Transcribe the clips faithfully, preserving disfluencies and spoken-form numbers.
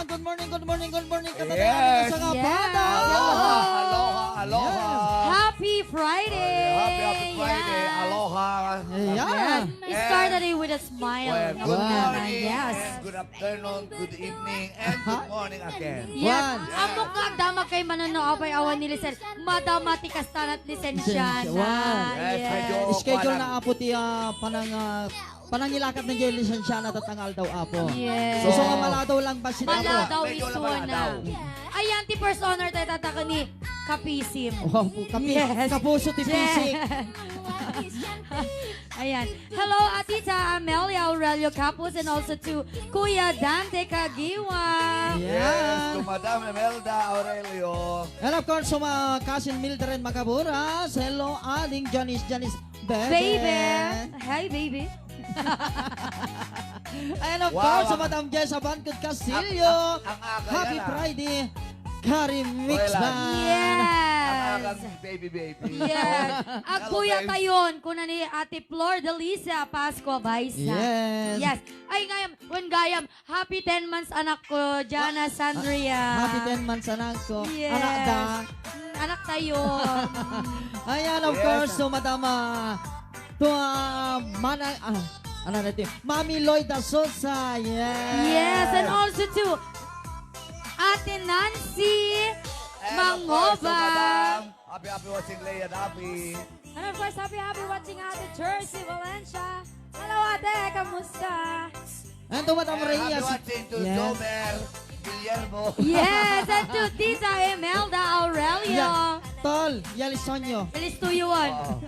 Good morning, good morning, good morning, katattao. Yes. Aloha, aloha, aloha. Yes. Happy Friday. Happy, happy Friday. Yes. Aloha. Yeah. Yes. Start the day with a smile. Well, good morning. Yes. And good afternoon, good evening, and good morning again. Yes. Ammok nga agdamag kay Manong Apay awan ni Lisel. Madama ti kastanan ti lisensiana. Wow. Yes, yes. Schedule na, Apo, ti, ah, panang, ah, panangilakad na diay lisensiana tatta nga aldaw, Apo. Yes. So, so, nga maladaw lang bassit, Apo. Maladaw. Ayan, ti first honor tayo tatakani. Kapisim. Wow, kapi-, yes. Kapuso ti pisik. Ayan. Hello, Atita Amelia Aurelio Capus, and also to Kuya Dante Kagiwa. Yes, to Madam Imelda Aurelio. And of course, to my cousin Mildred Macaburas. Hello, Aling Janice, Janice, baby. Baby. Hi, baby. And of course, to Madam Jess Abancud Castillo. Happy Friday, Kari Mix Band. Yes. Baby, baby. Yes. Agkuya tayon, kuna ni Ate Flor Delicia Pascua Baisa. Yes. Yes. Ay, ngayam, wen gayam, happy ten months, anak ko, Jana Sandria. Happy ten months, anak ko. Yes. Anak da. Mm, anak tayo. Ayan, of course, to Madam, ah, to, ah, Mana-, ah, ano na ito? Mami Lloyda Sosa, yes. Yes, and also to Ate Nancy Mangoba. Happy, happy watching, Leia Dapi. And of course, happy, happy watching Ate Jersey Valencia. Hello, Ate. Kamusta? And to Madam Reyes. Happy watching to Jomer Guillermo. Yes, and to Tita Imelda Aurelio. Yeah. Tol, yalis sonyo. Yalis tuyo, ah. Oo.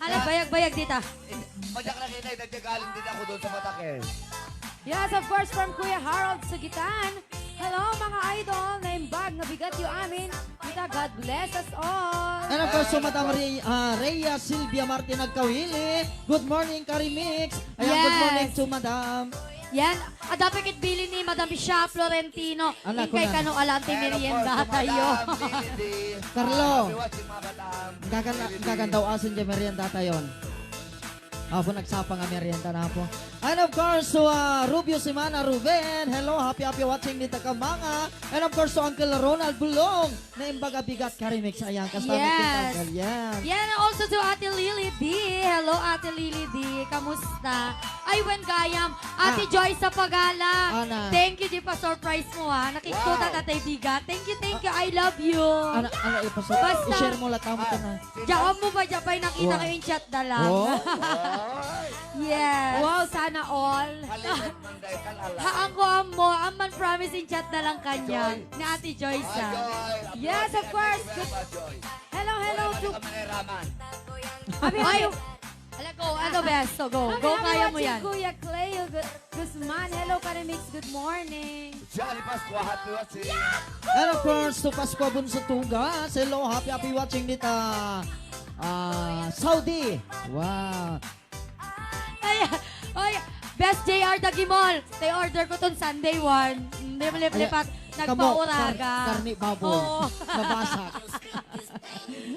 Ala, bayag-bayag dita. Eh, madyak na kita, itagagaling din ako doon sa Mataque. Yes, of course, from Kuya Harold Sugitan. Hello, mga idol. Naimbag nga bigat yu amin. Kita, God bless us all. And of course, to Madam Rey-, ah, Rhea Silvia Martin Nagkawili. Good morning, Kari Mix. Ayan, good morning to Madam. Yan. Adda pay ket bilin ni Madam Isha Florentino. Inkay kano alam ti merienda tayo. Carlo. Happy watching, mga madam. Ang kagan-, ang kagandaw asin di merienda tayon. Apo, nagsapa nga merienda na po. And of course, to, ah, Rubio Simana Ruben. Hello, happy, happy watching dita ka mga. And of course, to Uncle Ronald Bulong. Naimbag a bigat, Kari Mix. Ayan, kasama ket Uncle. Yes. Yan, also to Ate Lily D. Hello, Ate Lily D. Kamusta? Ay, wen gayam. Ate Joy sa Pagala. Ana. Thank you, di pa surprise mo, ha. Nakikita ta tay bigat. Thank you, thank you. I love you. Ana, ana, ipaso-, basta i-share mo lang tamo to na. Diyan mo pa, diyan pa yung nakita ko yung chat na lang. Oh. Yes. Wow, sana all. Halimit man dahil ka, ala. Haan ko ammo, amman promise in chat na lang kanya. Joy. Ni Ate Joyce, ah. Joy. Yes, of course. Good. Hello, hello to Abi, Oy, abi. Ala, go. Ano, best? So, go. Go, kaya mo yan. Kuya Cleo Gu-, Guzman. Hello, Kari Mix. Good morning. Johnny Pascua, happy watching. And of course, to Pascua Bunso Tugas. Hello, happy, happy watching dita, ah, Saudi. Wow. Ay, ay, best J R Dagimol. Tay order ko ton Sunday one. Hindi mo lipat. Nagpauraga. Kamo, kar-, karni baboy. Oo. Nabasak.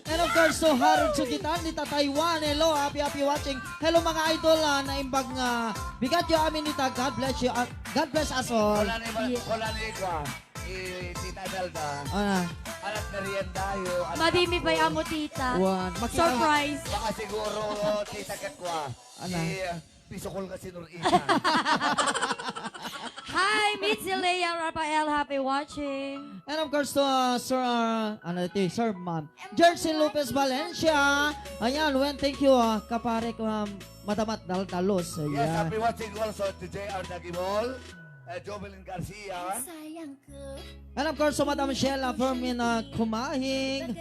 And of course, to Harold Sugitan, dita Taiwan. Hello, happy, happy watching. Hello, mga idol, ah, naimbag nga bigat yu amin dita. God bless you, ah, God bless us all. Wala ni, wala ni, kuwan. Eh, Tita Imelda. Ah. Anak merienda yo, anak ko. Madimi pa'y amo, tita. Wan. Surprise. Baka siguro, tita, ket kua. Ana. Si, uh, Pisukol ka sinuritan. Hi, Mitzi Lea Rafael. Happy watching. And of course, to, uh, Sir, uh, ano ito, Sir Ma'am Jersey Lopez Valencia. Ayan, wen, thank you, ah, kapare ko, um, Madam at Daldalos. Yes, ayan. Happy watching also to J R Dagimol. Eh, Jovelyn Garcia. And of course, to Madam Sheila Fermin, uh, Kumahing.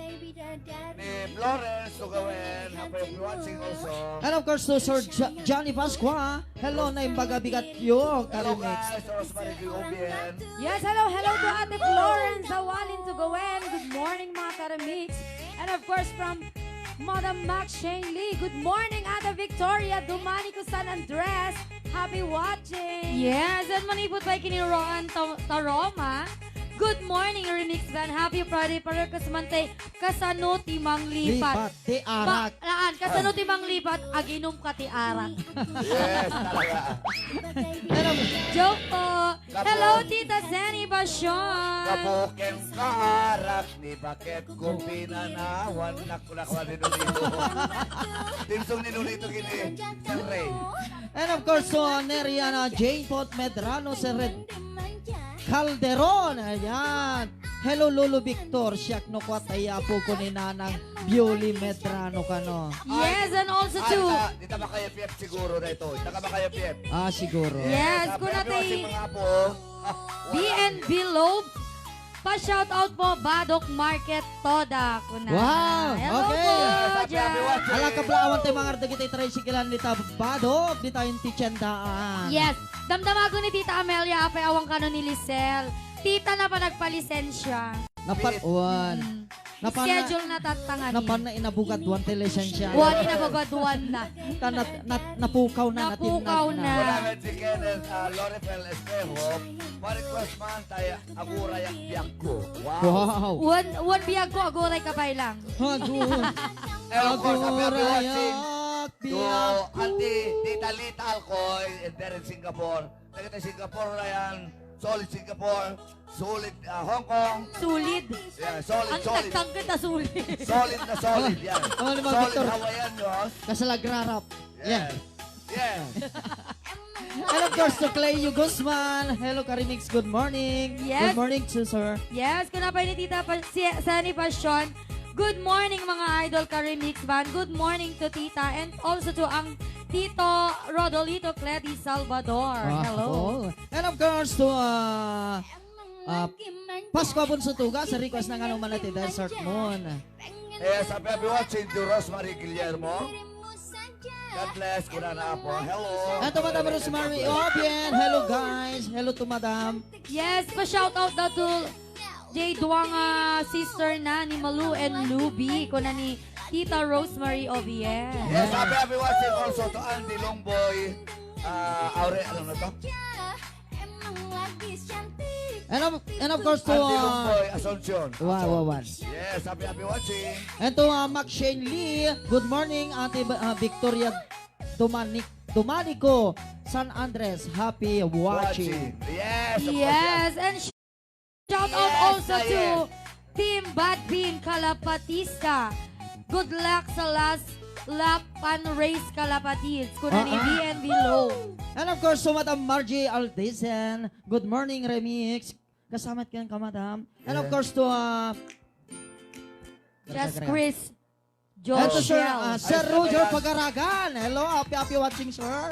Ni Florence Tugawen, happy watching also. And of course, to Sir Jo-, Johnny Pascua. Hello, naimbag a bigat yu, Kari Mix. Hello, guys. Rosemary Gubian. Yes, hello, hello to Ate Florence Zawalin Tugawen. Good morning, mga Kari Mix. And of course, from Madam Max Shane Lee. Good morning, Ate Victoria Dumanico San Andres. Happy watching. Yes, and manipud pay kini Roan Ta-, Taroma. Good morning, Remix Band. Happy Friday, pareho ka sa mantay. Kasano ti manglipat? Lipat ti arak. Ba-, laan, kasano ti manglipat? Aginom ka ti arak. Yes, talaga. Pero, joke po. Kapo- Hello, Tita Zenny Basyon. Kapukem ka arak ni Baket ko pinanawan. Naku, naku, ni Nonito. Timsong ni Nonito kini. Sir Ray. And of course, so, Neriana Jane Pot Medrano, Sir Red Calderon. Ayan. Hello, Lolo Victor. Siak no kwat ay apo ko ni Nanang Bioli Medrano kano. Yes, and also to dita, dita makayap-yap siguro na ito. Dita ka makayap-yap. Ah, siguro. Yes, happy, kuna happy watching, mga apo. B N B Lobe. Pa-shoutout po, Badok Market Toda. Kuna. Wow, hello okay. Po, happy, happy Jack. Watching. Ala, kablaawan tayo, mga dagiti tricycle-an dita Badok, dita yung tiendaan. Yes. Damdama ko ni Tita Amelia, apay awan kano ni Lisel. Tita na pa nagpalisensya. Napan-, wan. Mm. Napan-, schedule na tatangan. Napan na inabugaduan ti lisensya. Wan, inabugaduan na. Ta-, nat-, nat-, napukaw na, napukaw natimnag na. Na. Wala nga si Kenneth, ah, Lorifel Espejo, pa-request man tayo, Aguray ak biag ko. Wow. Wow. Wan, wan biag ko, aguray ka pay lang. Agu-, and of course, happy, happy aguray watching ak to biag ko. Auntie Tita Lita Alcoy, and there in Singapore. Taga Singapore na yan. Solid Singapore. Solid, ah, Hong Kong. Solid. Yeah, solid, ang solid. Nagtangkad na solid. Solid na solid, oh, yan. Oh, ano ba, solid Victor? Hawaiian, no? Kasalagrarap. Yes. Yeah. Yeah. And of course, to Cleo Guzman. Hello, Karimix. Good morning. Yes. Good morning to sir. Yes, kuna pa ni Tita pa, si Sunny Passion. Good morning, mga idol, Karimix Band. Good morning to Tita and also to ang Tito Rodolito Cledi Salvador. Ah, hello. Oh. And of course, to, uh, uh, Pascua Bunso Tugas, request na nga naman natin, Desert Moon. Yes, happy, happy watching to Rosemary Guillermo. God bless, kuna na po. Hello. Ito, Madam Rosemary Obien. Hello, guys. Hello to Madam. Yes, pa-shoutout daw to J Duanga, sister na ni Malu and Luby, kuna ni Tita Rosemary Obien. Yes, happy, happy watching also to Andy Longboy. Ah, Aure, ano na to? And of, and of course to, Andy, uh, Longboy Asuncion. Wow, wow, wow. Yes, happy, happy watching. And to, uh, Mac Shane Lee, good morning, Ate Ba-, uh, Victoria Domanic-, Domanico, San Andres, happy watching. Watching. Yes, of course, yes. And shout out also to Team Badbin Kalapatista. Good luck sa last lap pan race, Kalapatids. Kuna ni, ah, ah, B N B Low. And of course, to Madam Margie Aldezen. Good morning, Remix. Kasamat kayan ka, Madam. And of course, to, uh, Just Chris. And to Sir, uh, Sir Roger Pagaragan. Hello, happy, happy watching, sir.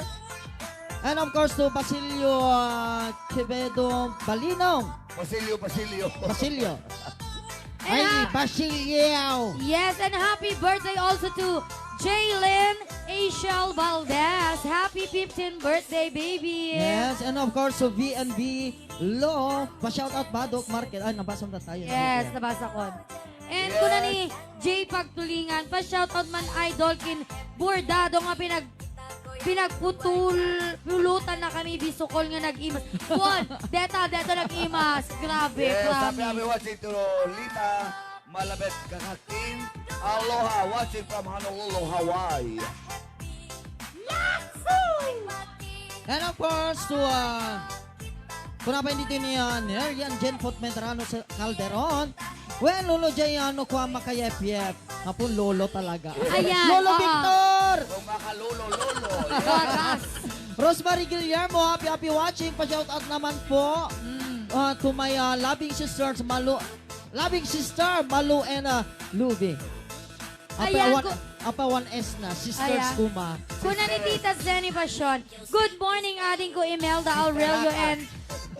And of course, to Basilio, uh, Quevedo Balino. Basilio, Basilio. Basilio. And ay, ha-, Basilio. Yes, and happy birthday also to Jaylin Asiel Valdez. Happy fifteenth birthday, baby. Yes, and of course, to V N V Lo, pa-shoutout Badok Market. Ay, nabasa mo na tayo. Yes, nabasa ko. And kuna ni Jay Pagtulingan, pa-shoutout man, idol, kin bordado nga pinag-, pinagputul-, pulutan na kami, bisukol nga nag-imas. Kuan, deta, deta nag-imas. Grabe, yes, happy, happy promise. Watching to Lita Malabet Kakakin. Aloha, watching from Honolulu, Hawaii. And of course, to, uh, kuna pa dito ni, uh, Nerian Jen Pot Medrano sa Calderon. Well, Lolo Jay, ano ko ang makayep-yep? Nga po, Lolo talaga. Ayan, Lolo oo. Victor! Kung makalolo, lolo. Wagas. Rosemary Guillermo, happy, happy watching. Pa-shout out naman po, mm, uh, to my, uh, loving sisters, Malu, loving sister, Malu and, uh, Luby. Ayan, apawan, ku-, apawan S na, sisters, ayan, kuma. Kuna ni Tita Zenny Passion. Good morning, ading ko Imelda Aurelio and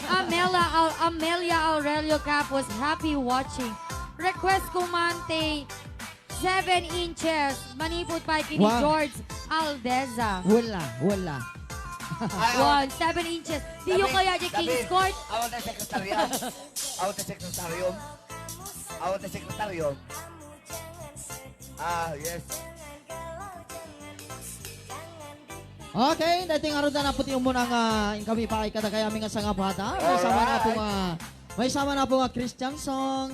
Amela Au-, Amelia Aurelio Capos. Happy watching. Request ko man ti seven inches. Manipud pay kini, wow, George Aldeza. Wala, wala. Ay, awan. One, seven inches. Di yung kaya di King's Court? Awan na sekretarya. Awan na sekretaryo. Awan na sekretaryo. Ah, yes. Okay, dating aron na po ti umuna nga inkami pa ay kadagayami nga sangapata. May sama na po nga, may sama na po nga Christian song.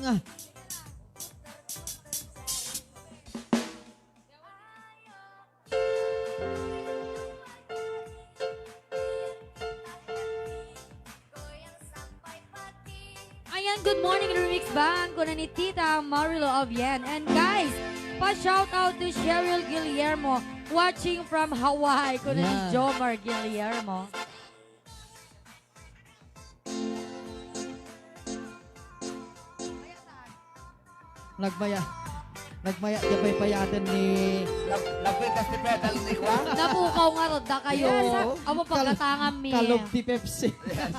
And good morning, Remix Band, kuna ni Tita Marilo of Yen. And guys, pa-shout out to Cheryl Guillermo, watching from Hawaii, kuna ni Yan. Jomar Guillermo. Nagmaya. Nagmaya, jabay payaten ni Nag-, nagpitas ti pedal ni Juan. Napukaw nga rod da kayo. Yes, ha? Amo Kal-, pagkatangan mi. Kalog ti Pepsi. Yes.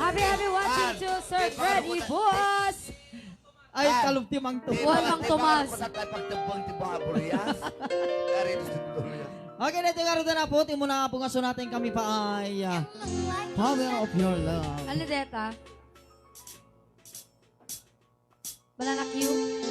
Happy, happy watching Ah, to Sir Pepsi, Freddy ano po Boss. Ay, Ah, kalog ti Mang di Tomas. Juan ba, Mang di ba, Tomas. Ano po sa tayo pagtubong ti mga Burias? Dari, gusto ko yan. Okay, dito nga rod na po. Timo na po nga sunatin kami pa ay, ah, Power of Your Love. Ano deta? Banana cue.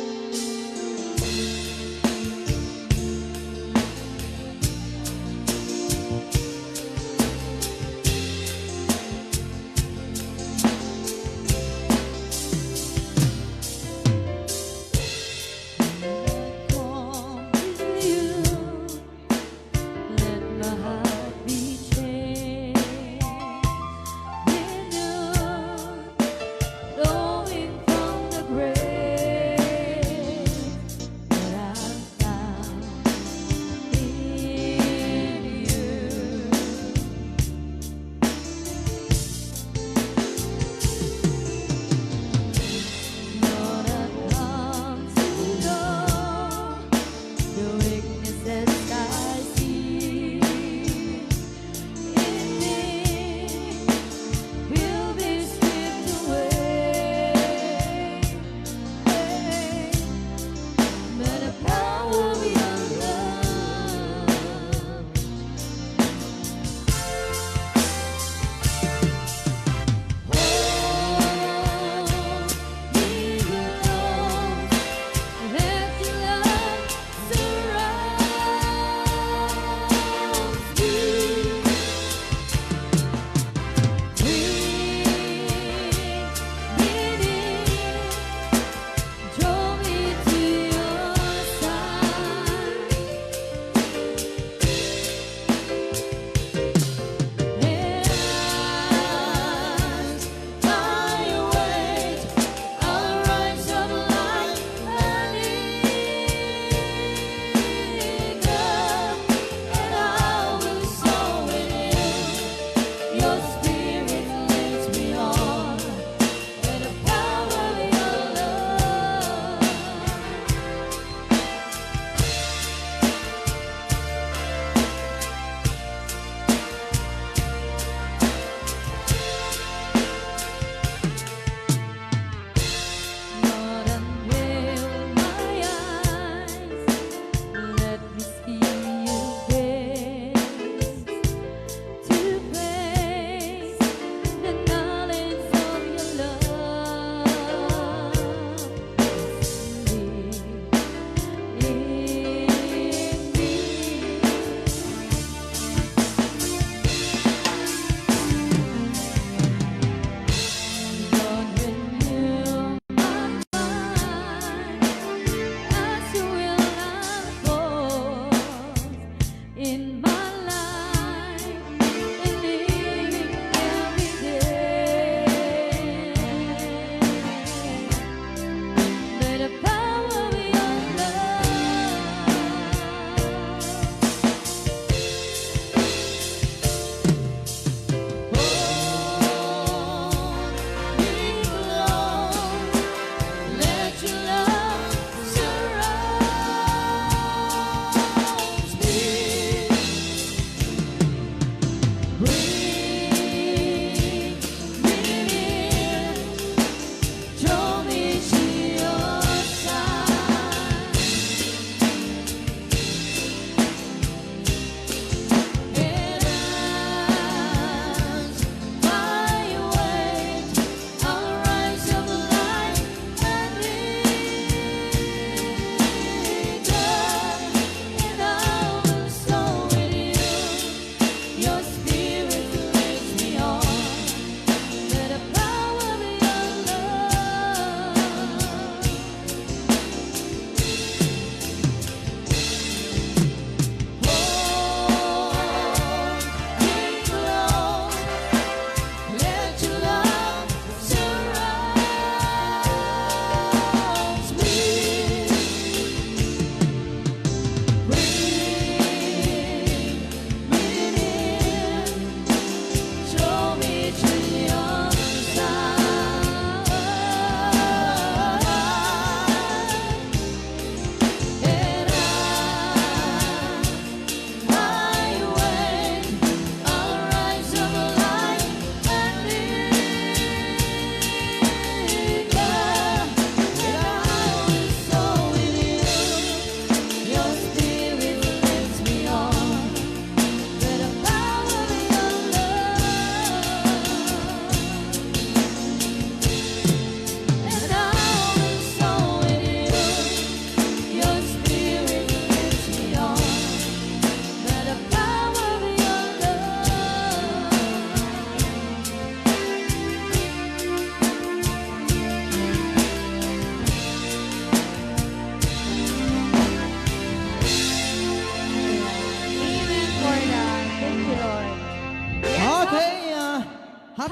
Let my heart be changed, renewed, flowing from the grave.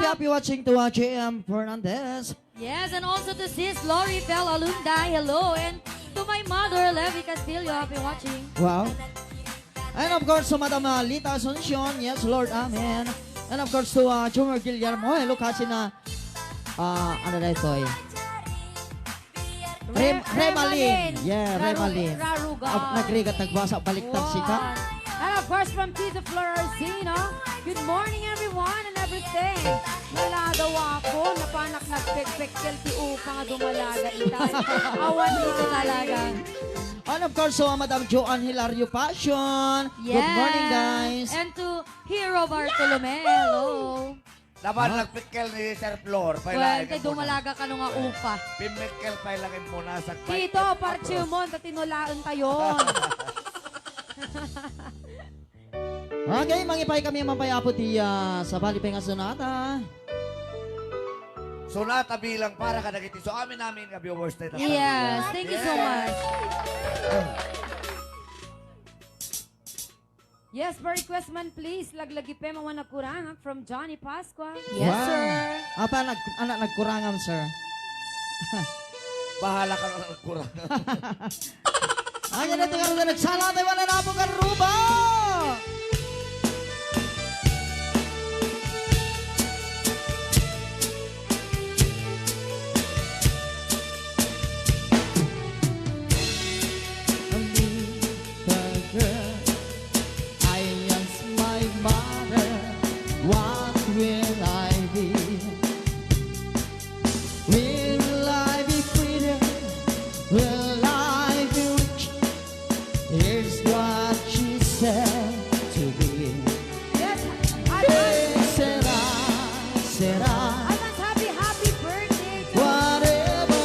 Happy watching to, uh, J M Fernandez. Yes, and also to Sis Lori Fel Alunday. Hello. And to my mother, Levy Castillo. Happy watching. Wow. And of course, to Madam, uh, Lita Asuncion. Yes, Lord. Amen. And of course, to, uh, Junior Guillermo. Hello, cousin, uh, uh, ano na ito, eh? Rem-, Re-, Remalin. Remalin. Yeah, Raru-, Remalin. Raruga. Ah, nagrigat, nagbasa, baliktad, sika. Wow. And of course, from Tito Flor Arzino, "Good morning, everyone and everything." Wala daw ako, napanak nagpekpekkel ti upa nga dumalaga itay. Awan dito talaga. And of course, so, Madam Joan Hilario Passion. Good morning, guys. And to Hero Bartolome, hello. Napan nagpikkel ni Sir Flor, pay laeng kay muna. Dumalaga kano nga upa. Pimmikkel pay laeng muna, sagpay. Tito, parchumon, ta tinulaen tayon. Okay, mangipay kami, mapayapo ti, ah, sabali pay nga sonata. Sonata bilang para kadagiti so amin-amin nga viewers tayo. Yes, thank you so much. Yes, for request man, please. Laglagi pay mawan nagkurangak from Johnny Pascua. Yes, sir. Apa, nag-, anak, nagkurangam, sir. Bahala ka na nagkurangam. Ayan na, ito nga rin, nagsala tayo, wala na po, karuba! A little girl, I asked my mother, "What will I be? Will I be pretty? Will I be rich?" Here's what she said to me. Yes, advance. Que será, será. Advance happy, happy birthday to Ate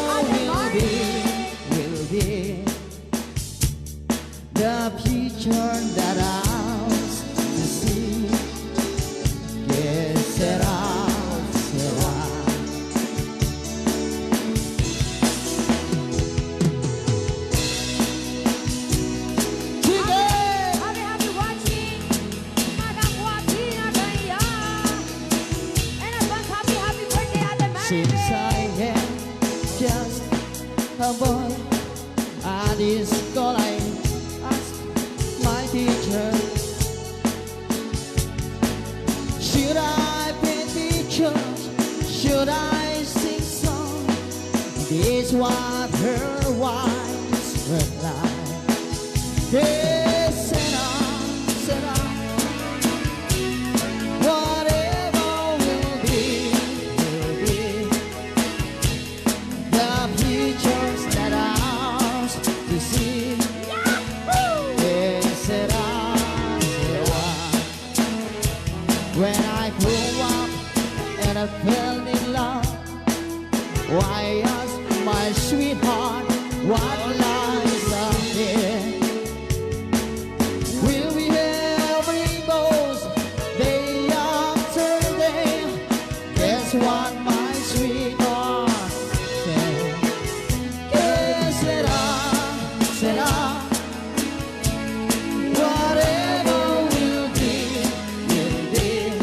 Marlene. Whatever will be, will be. The future that I to see. Que será, será. Sige! Happy, happy, happy watching, Madam Joaquina Gaya. And advance happy, happy birthday, Ate Maribel. Since I am just a boy, at school I asked my teacher, "Should I paint pictures? Should I sing song?" This what her wise replied. Que será, será. Whatever will be, will be. The future's not ours to see. Que será, será. When I grew up and I fell in love, I asked my sweetheart, "What lies ahead? Will we have rainbows day after day?" Guess what my sweetheart said? Que será, será. Whatever will be, will be.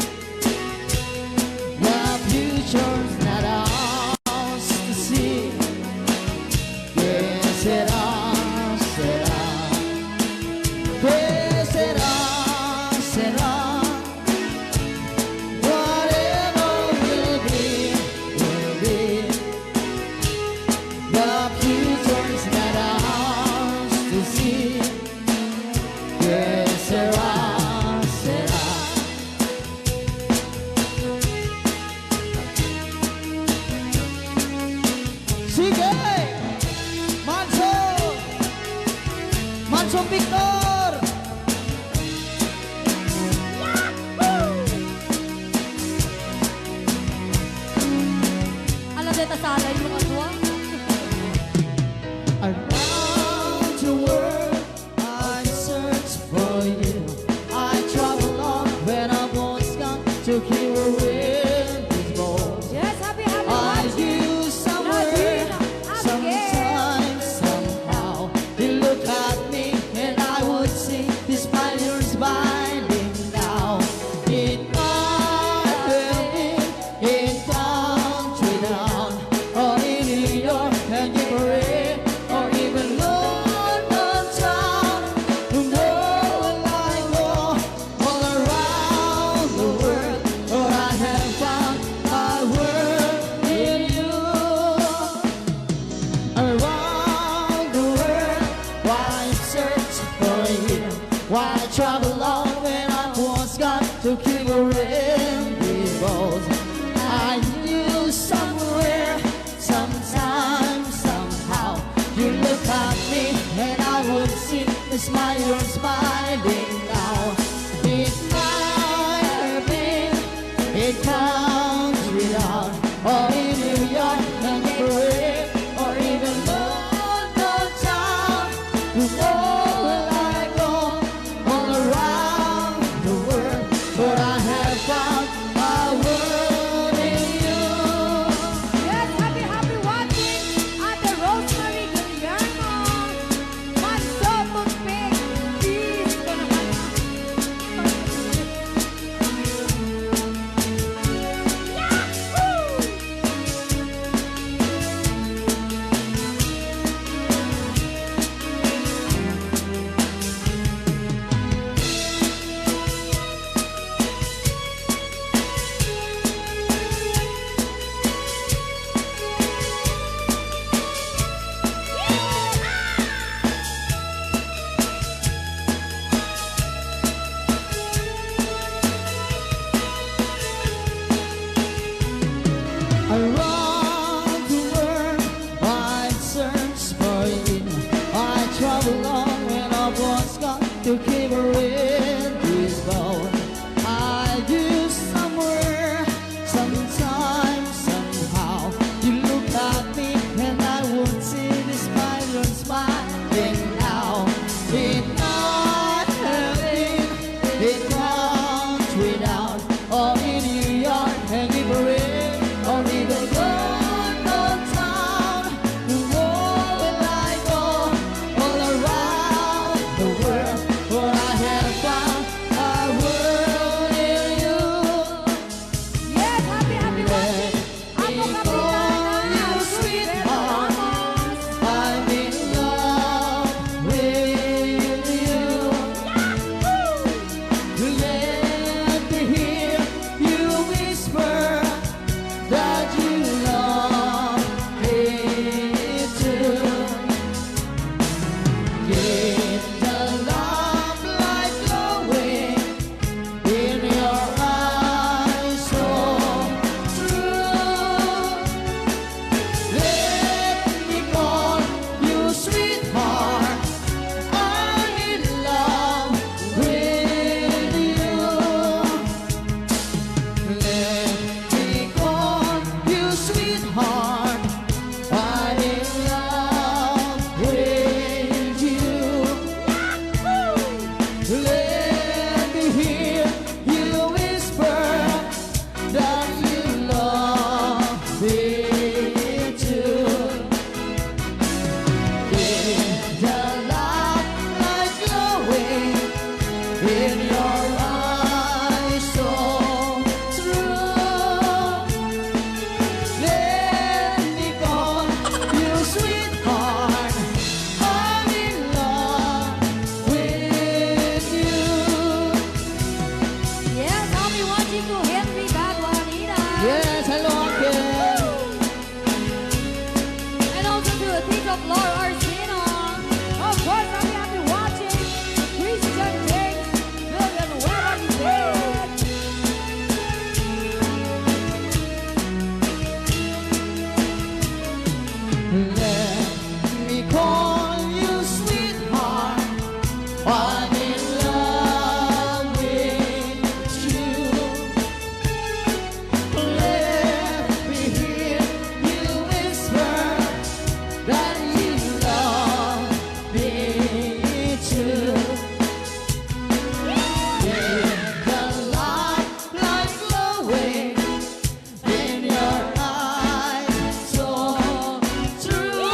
The future's not ours to see. Que será, será. Que será, será. Whatever will be, will be. The future's not ours to see. Que será, será. Sige! Manso! Manso Victor! Ala, deta salay mo nga dua. Around the world, I search for you. I travel on when I was gone to hear where this goes. Yes, happy, happy watching. Are you somewhere, Nadine Abgue? Sometime, somehow, you look at me and I would sing, despite you're smiling now. In my belly, Smile, you're smiling now. It might have been a country town, or in New York and Parade, or even London town. All I go, all around the world, but I have found my world in you. Yes, happy, happy watching, Ate Rosemary Guillermo. Manso Toothpick, please, ito naman. Yahoo! Around the world I search for you. I travel long and I was got to keep in this boat. I do somewhere, sometime, somehow. You look at me and I won't see the smile you're smiling now. It might have been a country down, or in New York and Ivory, or even London town. Where will I go? All around the world, for I have found a world in you. Yes, happy, happy watching. Apo Kapitana, Sweet Ramos. I'm in love with you. Yahoo! Let me hear you whisper that you love me too. Keep the love light glowing in your eyes so true. Let me call you sweetheart. I'm in love with you. Let me call you sweetheart. I'm in love with you. Let me hear you whisper that you love me too. In the limelight glowing in your eyes so true. Let me call you sweetheart. I'm in love with you. Yes, happy watching to Henry Baguanina. Yes, hello, Uncle. And also to Tito Flor Orsino. Of course, happy, happy watching Christian James Villanueva David. Let me call you sweetheart. I'm in love with you. Let me hear you whisper that you love me too. In the light, light glowing in your eyes so true.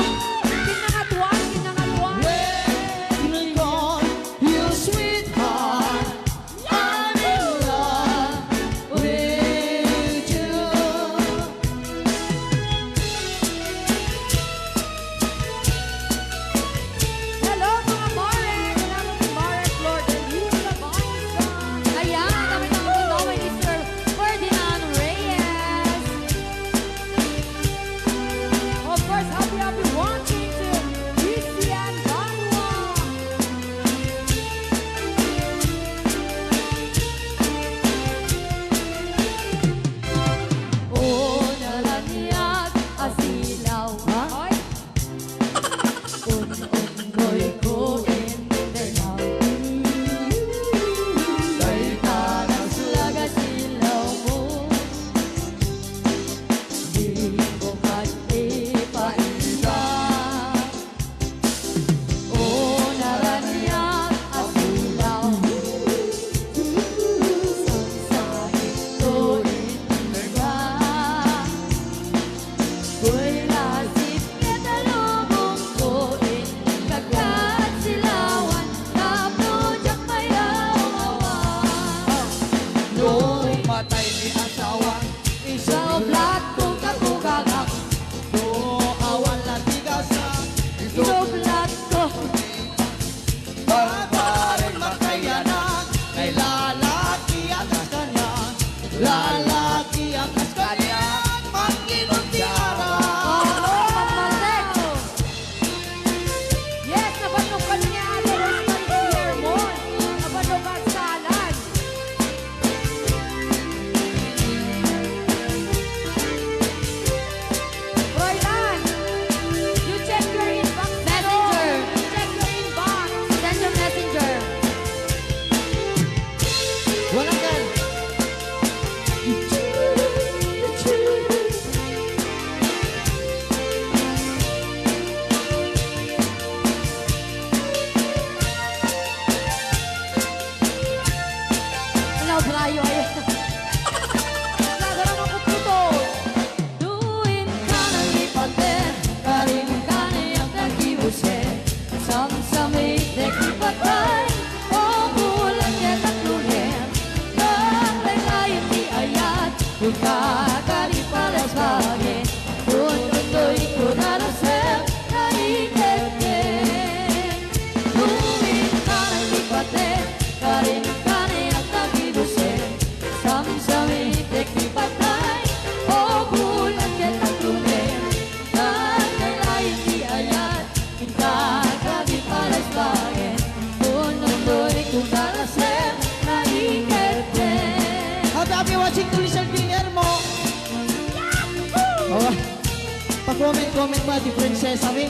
Comment mo, Ate Princess, ami?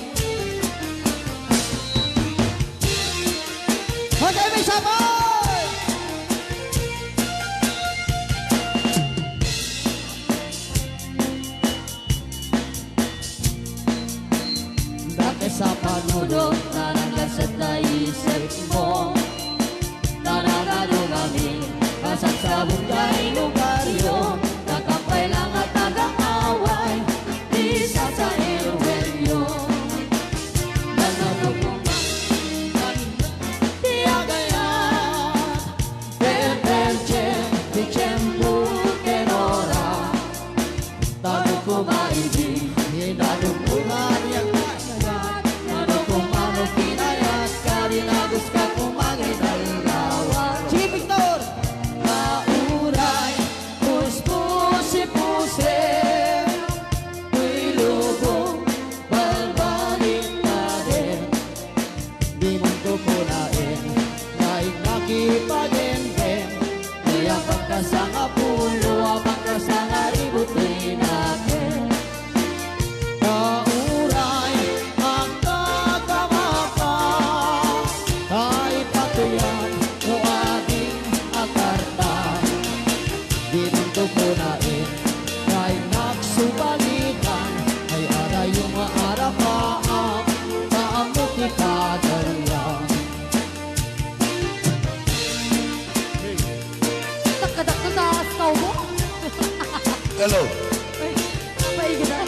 Okay, may sabay! Dati sa panunot na naglasat na isip mo. Nananado kami, kasagsabong kay lugaryo, nakampay lang at nag-aaway, di sasairwenyo. Nanunot mo ba, di agaya, Virgin, di tiempo, kenora. Tano ko maidi, inadong ko nga niya kaya. Tano ko mano pinayat, kalinagus ka kumangidalawa. Sige, Victor! Mauray, puspusi-pusi, ilugo, balbalik ka din. Di man to punaen, naik nakipagengen. Kaya pagkasangapulo, a pagkasangaribut, inaken. Kauray, agkakamaka, kaipatuyan, no ading akarta. Di man to punaen, kay nagsubalitan, ay adayo nga arapaap, kaammo ti kadalian. Takadakta ta, astaw mo. Hello. Ay, paignan.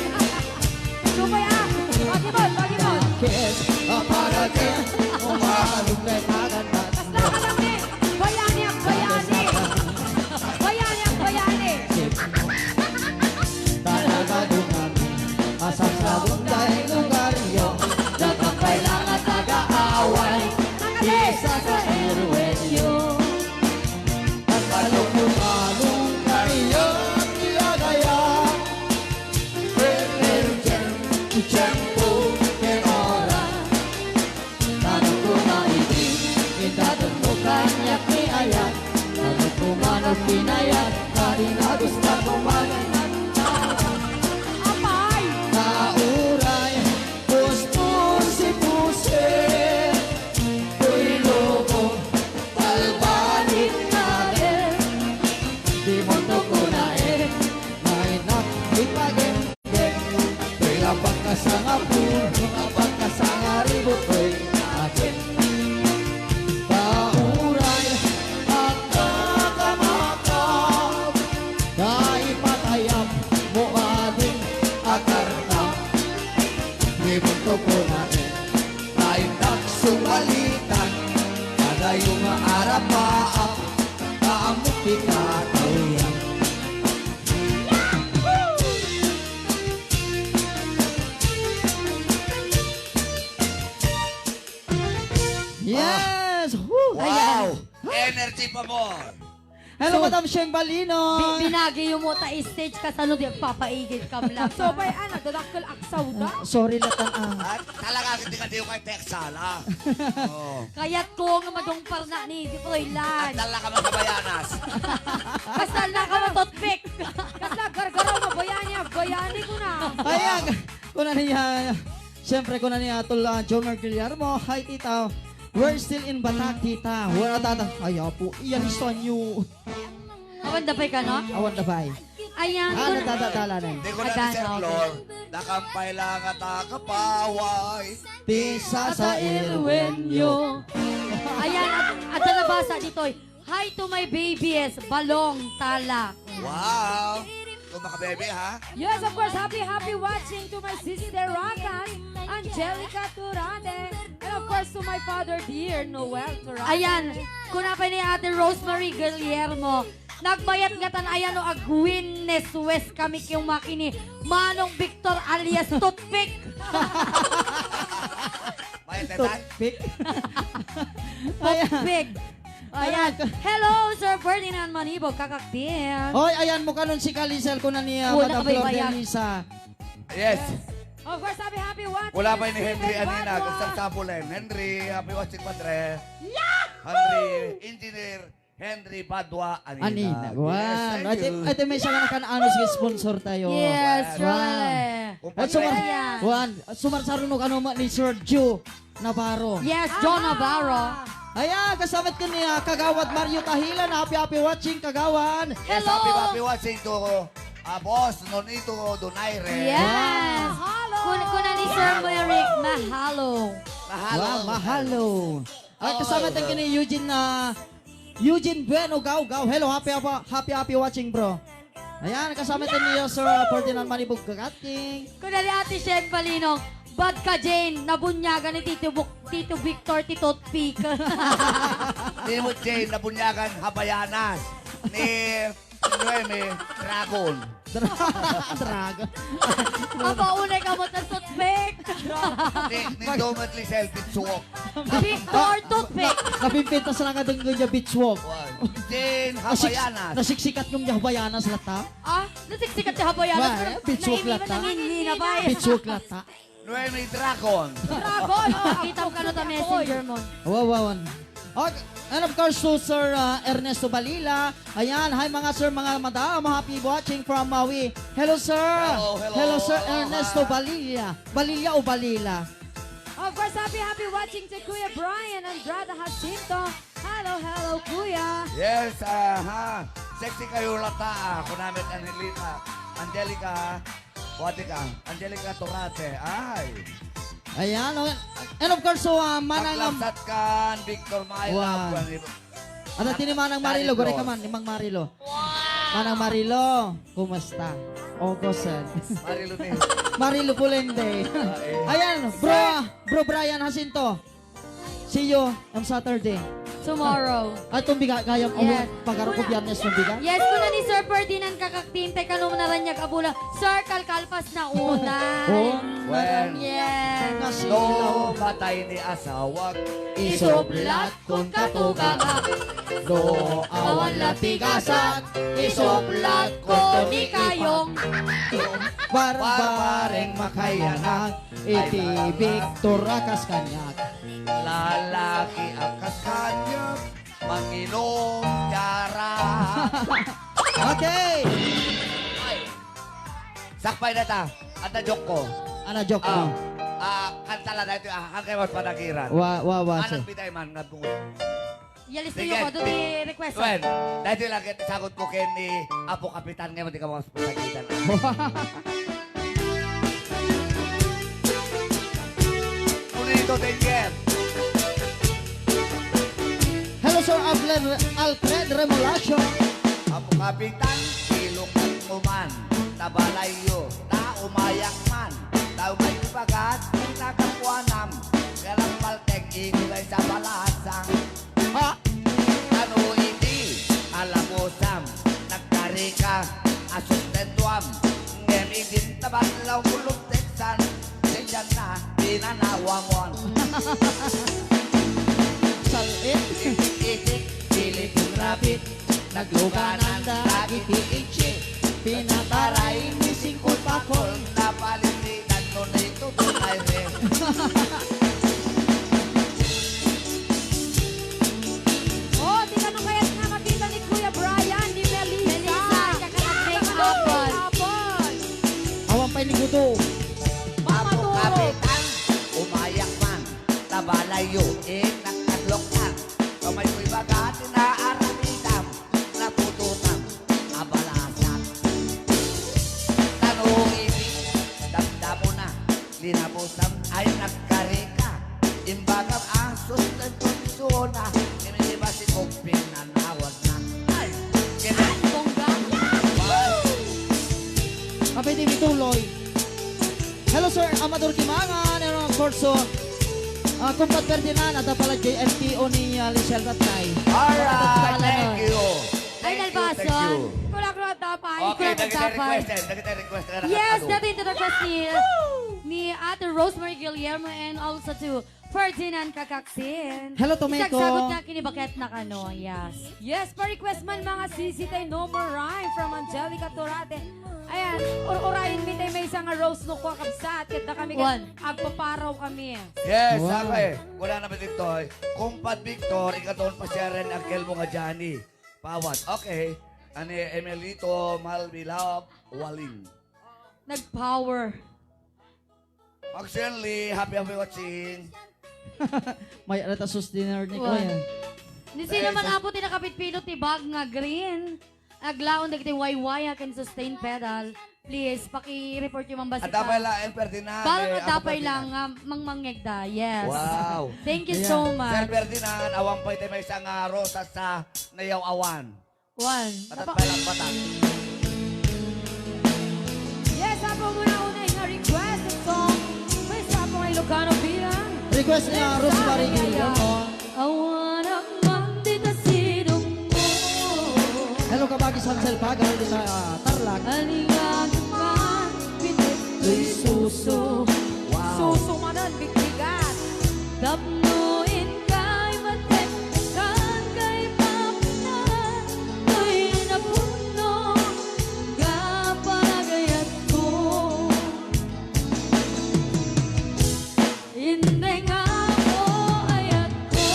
Supay, ah. Bagimon, bagimon. Kes, aparate, umahalog na tagatan. Basta ka lang, eh. Bayani, ah, bayani. Bayani, ah, bayani. Talaga dumami, asasabong dahil lugaryo, nagkampay lang at nag-aaway, di sasairwenyo. At palong-palong kayo, di agaya, emergen, tiempo, kenora. Tano ko maidi, indaton mo kaniak ni ayat. Tano ko mano pinayat, kalinagus ka kumangidalawa. Apay! Kauray, puspusi-pusi, ilugo, balbalik ka din. Di mo to kunaen, naik nakipagen- Kaya pagkasangapulo, pagkasangaribut, oy, akin. Kauray, agkakamaka, kaipatayam mo ading akarta. Di mo to kunaen, naik nagsubalitan, adayo nga arapaap, kaammo ti katawyan. Yes! Woo! Wow! Ayan. Energy pa more! Hello, So, Madam Sheng Balinon! Bi-, binagi mo ta stage kasano di agpapaigid ka, vlog. So, bay, ah, nagdadakkel aksawda? Ah, sorry, latan, ah. At talaga, hindi ka di ko kay Texala. Oh. Kayat ko nga madungpar na ni Froilan. At talaga, mga kabayanas. Basta na ka mo toothpick. Kasla gargaraw na bayani, ah, bayani ko na. Ayan, kuna niya, siyempre, kuna niya, Tol, ah, Jomer Guillermo, hi, tita. We're still in Batac, tita. Wala, tata. Ay, apo, iyan, iso niyo. Awan da pay ka, no? Awan da pay. Ayan, Ah, kun- nagdadadala na. Hindi ko na Adan, ni Sir okay. Lord. Nakampay lang at nakapaway. Ti sasairwenyo. Ayan, at, at nabasa ditoy. Hi to my babies, Balong, Tala. Wow! Kung makabebe, ha? Yes, of course. Happy, happy watching to my sister Rakan, Angelica Turate, and of course to my father dear, Noel Turate. Ayan, kuna pa ni Ate Rosemary Guillermo, nagbayat ngatan ayan no agwinnes wes kami kayong makini, Manong Victor alias Toothpick. May tetan? Toothpick? Ayan. Toothpick. Ayan. Ayan. Hello, Sir Ferdinand Manibog, kakaktin. Hoy, ayan mo kanon si Kalisel, kuna ni, ah, Wala Madam ka ba Flor ibayag? Denisa. Yes. Of course, happy, happy watching. Wala pa ni Henry Steven Anina. Badwa. Gusto sa Bulen. Henry, happy watching, padre. Yahoo! Henry, Engineer Henry Badwa Anina. Anina. Yes, wow. Thank Ate, you. Ate, may siya ka na kan-anos nga sponsor tayo. Yes, Wow. Rale. Kumpare. At sumar-, Ayan. Juan, at sumarsarunok ano ma ni Sir Joe Navarro. Yes, Joe Navarro. Ayan, kasamat ko ni, ah, Kagawad Mario Tahilan. Happy, happy watching, Kagawan. Yes, Hello. happy, happy watching to, ah, Boss Nonito Donaire. Yes. Mahalo. Kun-, kuna ni Sir Mahalo. Merrick, mahalo. Mahalo. Wow, mahalo. At Oh, kasama hello. tayo ni Eugene, ah, Eugene Bueno Gawgaw. Hello, happy, happy, happy, happy watching, bro. Ayan, kasama tayo ni Sir Ferdinand Manibog Kakating. Kuna ni Ate Shen Palinong, bad ka, Jane, nabunyagan ni Tito Buk-, Tito Victor, ti toothpick. Di mo, Jane, nabunyagan, habayanas. Ni Noemi, dragon. Dra-, dragon. Aba, unay ka mo, tas toothpick. Ni, ni Domat Lisel, bitch walk. Victor, toothpick. Napimpintas na nga denggo niya, bitch walk. Wan. Jane, Nasik-, habayanas. Nasiksikat yung niya habayanas, lata? Ah, nasiksikat yung habayanas. Wa, Pero eh, bitch walk, naingi-, lata. Nangingi na ba? Bitch walk, lata. Noemi Dragon. Dragon, oh, Kita mo ka no ta messenger mo. Wow, wow, wow. Okay, and of course, to Sir, uh, Ernesto Balila. Ayan, hi mga sir, mga madam. Happy watching from Maui. Hello, sir. Hello, hello. Hello, Sir Hello, Ernesto hi. Balila. Balila o Balila? Of course, happy, happy watching to Kuya Brian Andrada Jacinto. Hello, hello, Kuya. Yes, aha. Sexy kayo lata, ah. Kunamit Angelita. Angelica, ah. Buati ka, Angelica Torate. Ay. Ayan, oh. And of course, so, ah, manang Maglabsat kan Victor Mayo. Wow. At ati ni Manang Marilo, Dali, guri ka bro. man, ni Mang Marilo. Manang Marilo, kumusta? Ogosen. Marilo ni. Marilo Pulende. Ah, eh. Ayan, bro, Sir. Bro Brian Jacinto. See you on Saturday. Tomorrow. At tumbiga, kaya ko Yes. pagaro ko Biyernes tumbiga. Yes, kuna ni Sir Ferdinand Kakaktin, tay kano naranyag a bula. Sir, kalkalpas na una. Oh. Well, Yes. Kasi No, ilaw. patay ni asawag. Isublat kun katuganga. No, awan la tigasan. Isublat ko ni Kayong. Barbareng makayanag. Iti Victor a kas kaniak. Lalaki a kas kaniak, manginom ti arak. Okay. Ay. Sakbay na ta. Adda joke ko. Ano joke mo? Ah, ah, kanta la daytoy, ah, hangkay mas panagiran. Wa, wa, wa, Anak sir. Bitay man nga bungot. Yalis Sige. Tayo ko, do di request. Wen, dahil lang kita sagot ko kay ni Apo Kapitan ngayon, di ka mas pasagitan. Unito, Daniel. Hello, Sir Alfred, Alfred Remolacho. Apo Kapitan, ilukan mo man, tabalayyo, ta umayak man, ta umay pagat, nakakuanam, kalampal tek, igulay sa balasang. Ha? Ano iti alabosam, nagkarika, asuntentuam, ngem idin tabatlaw mulupteksan, sedian na pinanawamuan. Sal-it. Itik-itik, pilipin rapit, nagluganan dagiti ichi, pinataray ni singkol pakol, napalitidan no ni Tutoy Jaime. Oh, di kano kayat nga makita ni Kuya Brian, ni Melissa. Melissa, kakanak make-up. Make-up. Awan pay ni Guto. Mama Apo Turo. Kapitan, umayak man. Tabalayyo, eh, nagkadloktan. Kamay ko'y baga, tinaaramitam. Natututam. Abalasak. Tano iti damdamona, linabosam ay nagkarika. Imbagam ang sustentunsona, iminiba si Kog pinanawagna. Ay, kaya Ay, bongga. Wow. Kapit imi tuloy. Hello, Sir Amador Kimangan, and of course, so, ah, Kumpad Ferdinand, at pala J M T O ni, ah, Lisel Tatay. Alright, Kapatid thank Kalanan. you. Ay, Thank you, thank nalbason. you. Kulang-kulang tapay, Okay, kulang dagiti tapay. request, eh. Dagiti request na Yes, nakatado. dati ito request ni, ni Ate Rosemary Guillermo and also to Ferdinand Kakaksin. Hello, Tomeko. Isagsagot nga kini baket na kano, yes. Yes, pa-request man mga sisi tay No More Rhyme from Angelica Torate. Ayan, ur-urayen mi tay maysa nga rose no kua kabsat, ket da kami ket One. agpaparaw kami. Yes, Wow. sabi. Wala naman dito, eh. Kumpad Victor, ikaw doon pa siya rin, Uncle mo nga Johnny. Pawat. Okay. Ani Emelito, Malvi Love, Waling. Nag-power. Actually, happy, happy watching. May arata sustainer ni Kuya. Ni sino man, apo, ti nakapitpinot ti bag nga green? Aglaon dagiti waywaya ken sustain pedal. Please, paki-report yung mambasita. Adda pay laeng Ferdinand. Parang eh, adda pay lang nga mangmangngegda. Yes. Wow. Thank you so much. Sir Ferdinand, awan pay ti maysa nga rosas sa nayaw-awan. One. Batak pa lang, batak. Yes, apo, muna una nga request song. May sa apo nga Ilocano bilang. Request ni Rosemary Guillermo. Awan man dita sidong mo. Hello, kabagi San Salvagan, dita, ah, Tarlac. Aligan man, pinit ko'y suso. Wow. Suso manen, bigbigat. Tapno inkay matekkan kay papinan, to'y napudno nga panagayatko. Inday nga apo, ayatko.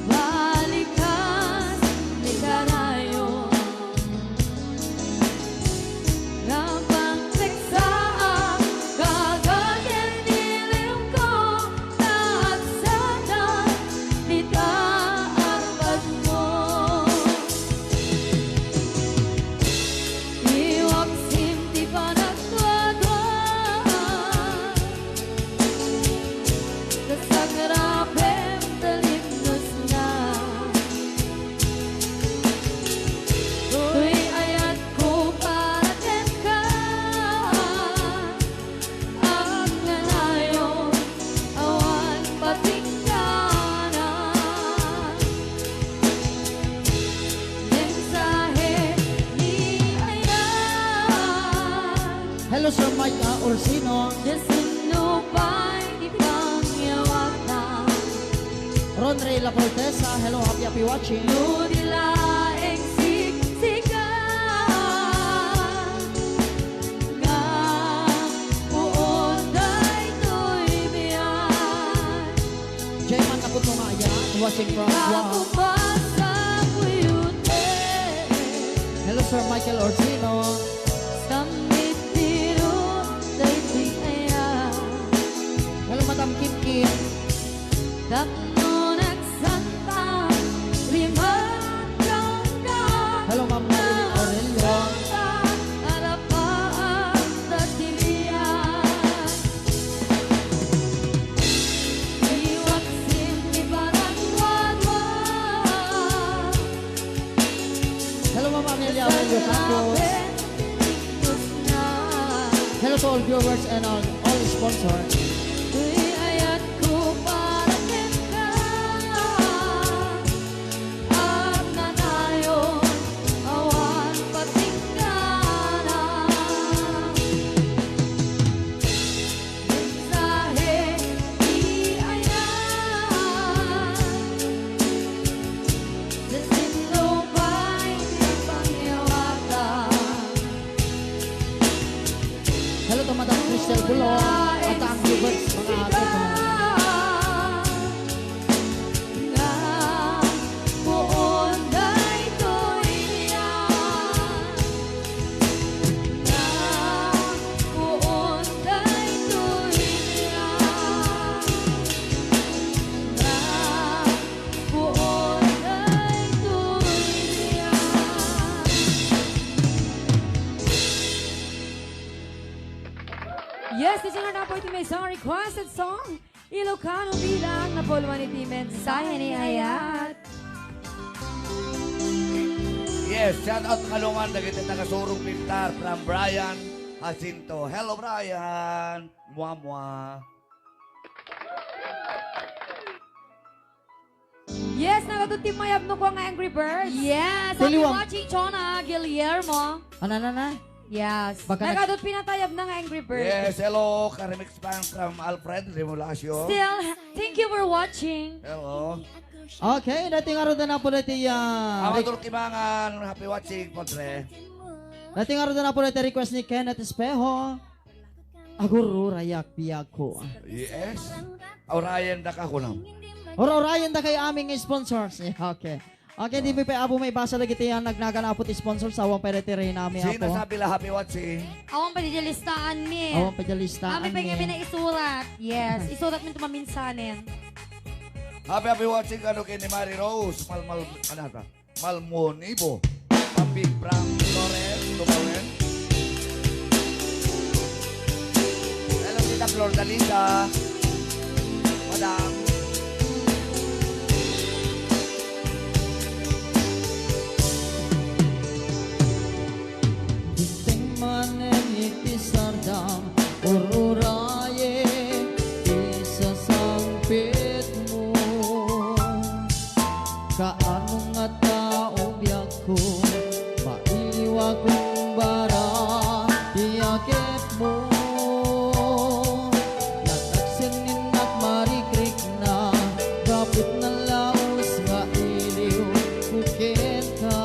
Balikas ni kanayon. Nga pagseksaak, gagagen iliwko, ta agsadan dita arbatmo. Iwaksim ti panagduadua. Kasagrapem ti limnosna. To'y ayatko para kenka. Agnanayon, awan patingganan. Mensahe ni Ayan. Hello, Sir Mike, ah, Orsino. Diasino pay ti pangyawatan? Ron Rey La Fortesa, hello, happy, happy watching. No di laeng siksika nga puon daytoy biag. Jayman Naputo nga aya, watching from Guam. Hello, Sir Michael Orsino. Hello, Madam Kim Kim. Tapno nagsanta, rimanka. Hello, Ma'am Marilyn Aurelio. Nagsanta, alapaat, tatilian. Iwaksim ti panagduadua. Hello, Ma'am Amelia Aurelio Campos. Hello to all viewers and all, all sponsors. To'y ayatko para kenka. Agnanayon, awan patingganan. Mensahe ni Ayan. Diasino pay ti pangyawatan? Hello to Madam Cristel Bulong at ang viewers, mga ate ko. Nga puon daytoy biag. Nga puon daytoy biag. Nga puon daytoy biag. Yes, this is another point to my song, requested song. Ilocano bilang napuluan iti mensahe ni Ayat. Yes, shout out Kalungan dagiti taga Surong Pintar from Brian Jacinto. Hello, Brian. Mua, mua. Yes, nagadu ti mayabno ko nga Angry Birds. Yes, happy watching, Chona Guillermo. Ano, ano, ano? Yes. Nagadu pinatayab na nga Angry Birds. Yes, hello, Karimix fan from Alfred Remolacio. Still, thank you for watching. Hello. Okay, dating araw na po dati, ah, Amador Kimangan, happy watching, Padre. Dating araw na po dati request ni Kenneth Espejo. Agururayak biagko. Yes. Urayan da ka, kunam. Ura-urayan da kay aming sponsors. Yeah, okay. Okay, di mi pay, Apo, maibasa dagiti, ah, nagnagan, Apo, ti sponsor, sa awan pay daytoy raynami, Sino Apo. Sabi la happy watching? Awan pay daytoy listaanmi. Awan pay daytoy listaanmi. Amin pay ngamin a isurat. Yes, isuratmi ti maminsanen. Happy, happy watching kano ken ni Mary Rose Malmal, ano ata? Malmonibo. Happy from Florence, Tumawen. Hello, Tita Flordalisa. Madam. Dimteng manen iti sardam, ururayen ti sasangpetmo. Kaano nga tao biagko, maiwakon bara ti agepmo. Natagsen innak marikrikna, gapu ta nalaus nga iliwko kenka.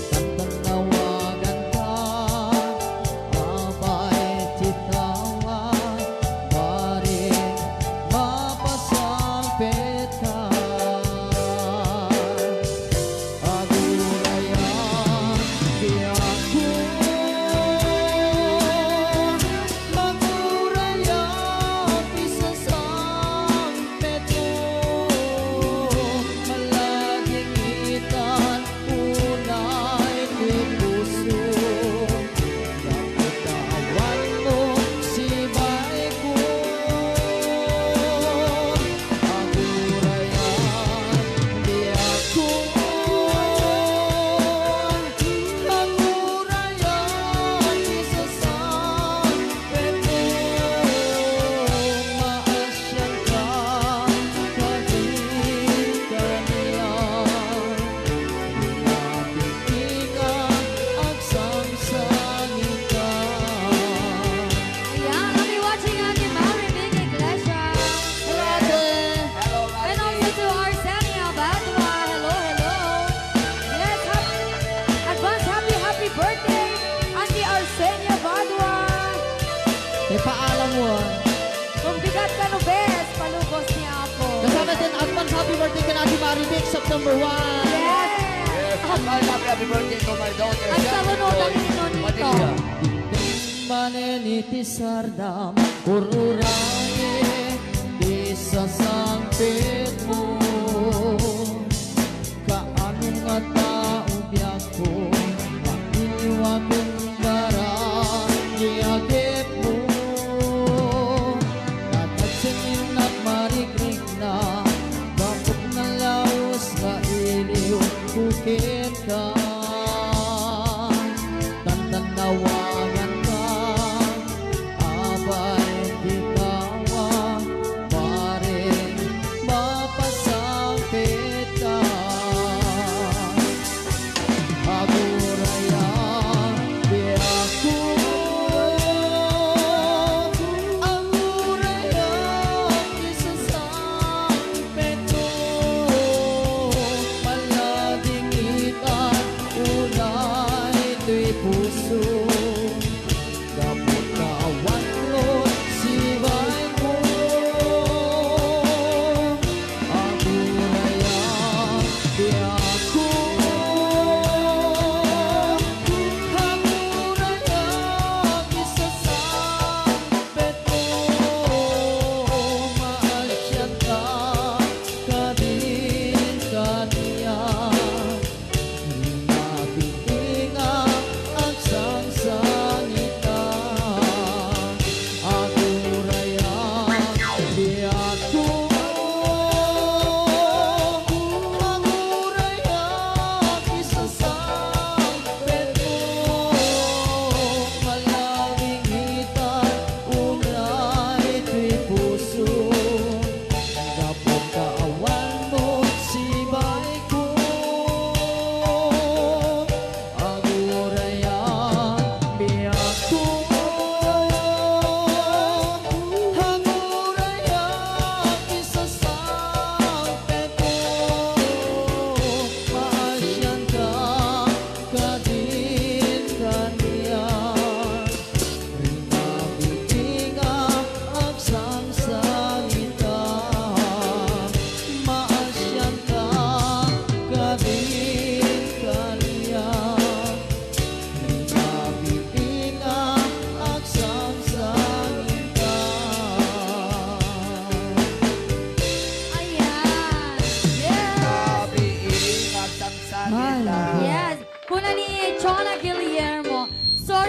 Tantannawaganka, apay ti tawa, barek mapasangpetka. Agurayan ti agko, agurayan ti sasangpetmo, malaging itan unay ti puso. Gapu ta awanmo sibaiko, agurayan ti agko, agurayan ti sasangpetmo. Maas- Siangka kadagiti kaniak, pinapigpinga, agsangsangita. Ayan, happy watching, Auntie Mary Vic Iglesias. Hello, Ate. Hello, Ate. And also to Arsenia Badua. Hello, hello. Yes, hap-, advance happy, happy birthday, Auntie Arsenia Badua. May paalam mo, ah. Kung bigat ka no, bes, palubos ni Apo. Kasama din, advance happy birthday kan Ate Marivic, September one. Yes. Yes, advance happy, happy birthday to my daughter, At Sharon salunutan Joy ni Nonito. Padilla. Manen iti sardam, ururayen ti sasangpetmo. Kaano nga tao biagko, maiwakon bara ti agepmo. Natagsen innak marikrikna, gapu ta nalaus nga iliwko kenka. Tantannawaganka, apay ti tawa, barek ma-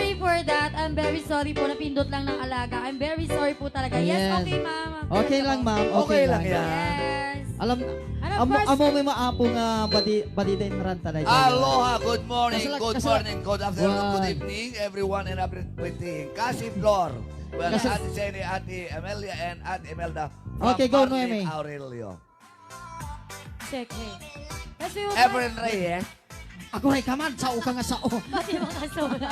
Sorry for that. I'm very sorry po. Napindot lang ng alaga. I'm very sorry po talaga. Yes, Yes. okay, ma'am. Okay lang, ma'am. Okay Okay lang lang. yan. Yes. Alam, And of amo, course, amo may maapo nga badi, badi din ranta na dyan. Aloha, good morning, Kasala-, good kasala-, morning, good afternoon, good Wow. evening, everyone, and everything. Kasi Flor, well, Kasi Ate Jenny, Ate Amelia, and Ate Imelda from Okay, go, Marlene Noemi. Aurelio. Check, hey. Kasi yung Efren Reyes. Aguray ka man, sao ka nga sao. Pati mga sola.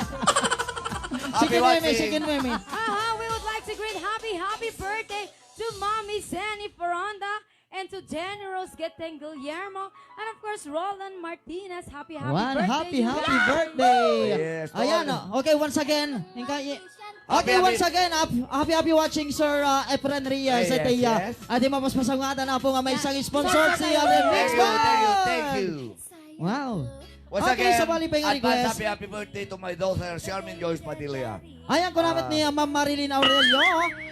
Happy Sige, Noemi, watching. sige, Noemi. Aha, we would like to greet happy, happy birthday to Mommy Zenny Ferronda and to Jenny Rose Geteng Guillermo and of course Roland Martinez. Happy, happy One birthday, happy, you happy guys. birthday. Yes, Ayan, Tol. oh. Okay, once again. Ingka, i- Happy, Okay, happy. once again, hap-, happy, happy watching, Sir, uh, Efren Reyes. Yes, Ate, uh, yes. ate, mapaspasawadan na po nga may isang sponsor, Sponsor si tayo. Ate Mix Thank you, thank you, thank Bar. you. Wow. Once Okay, again, sa bali pa yung advance request. happy, happy birthday to my daughter, Charmin Joyce Padilla. Ayan ko namit Ah. ni, uh, Ma'am Marilyn Aurelio.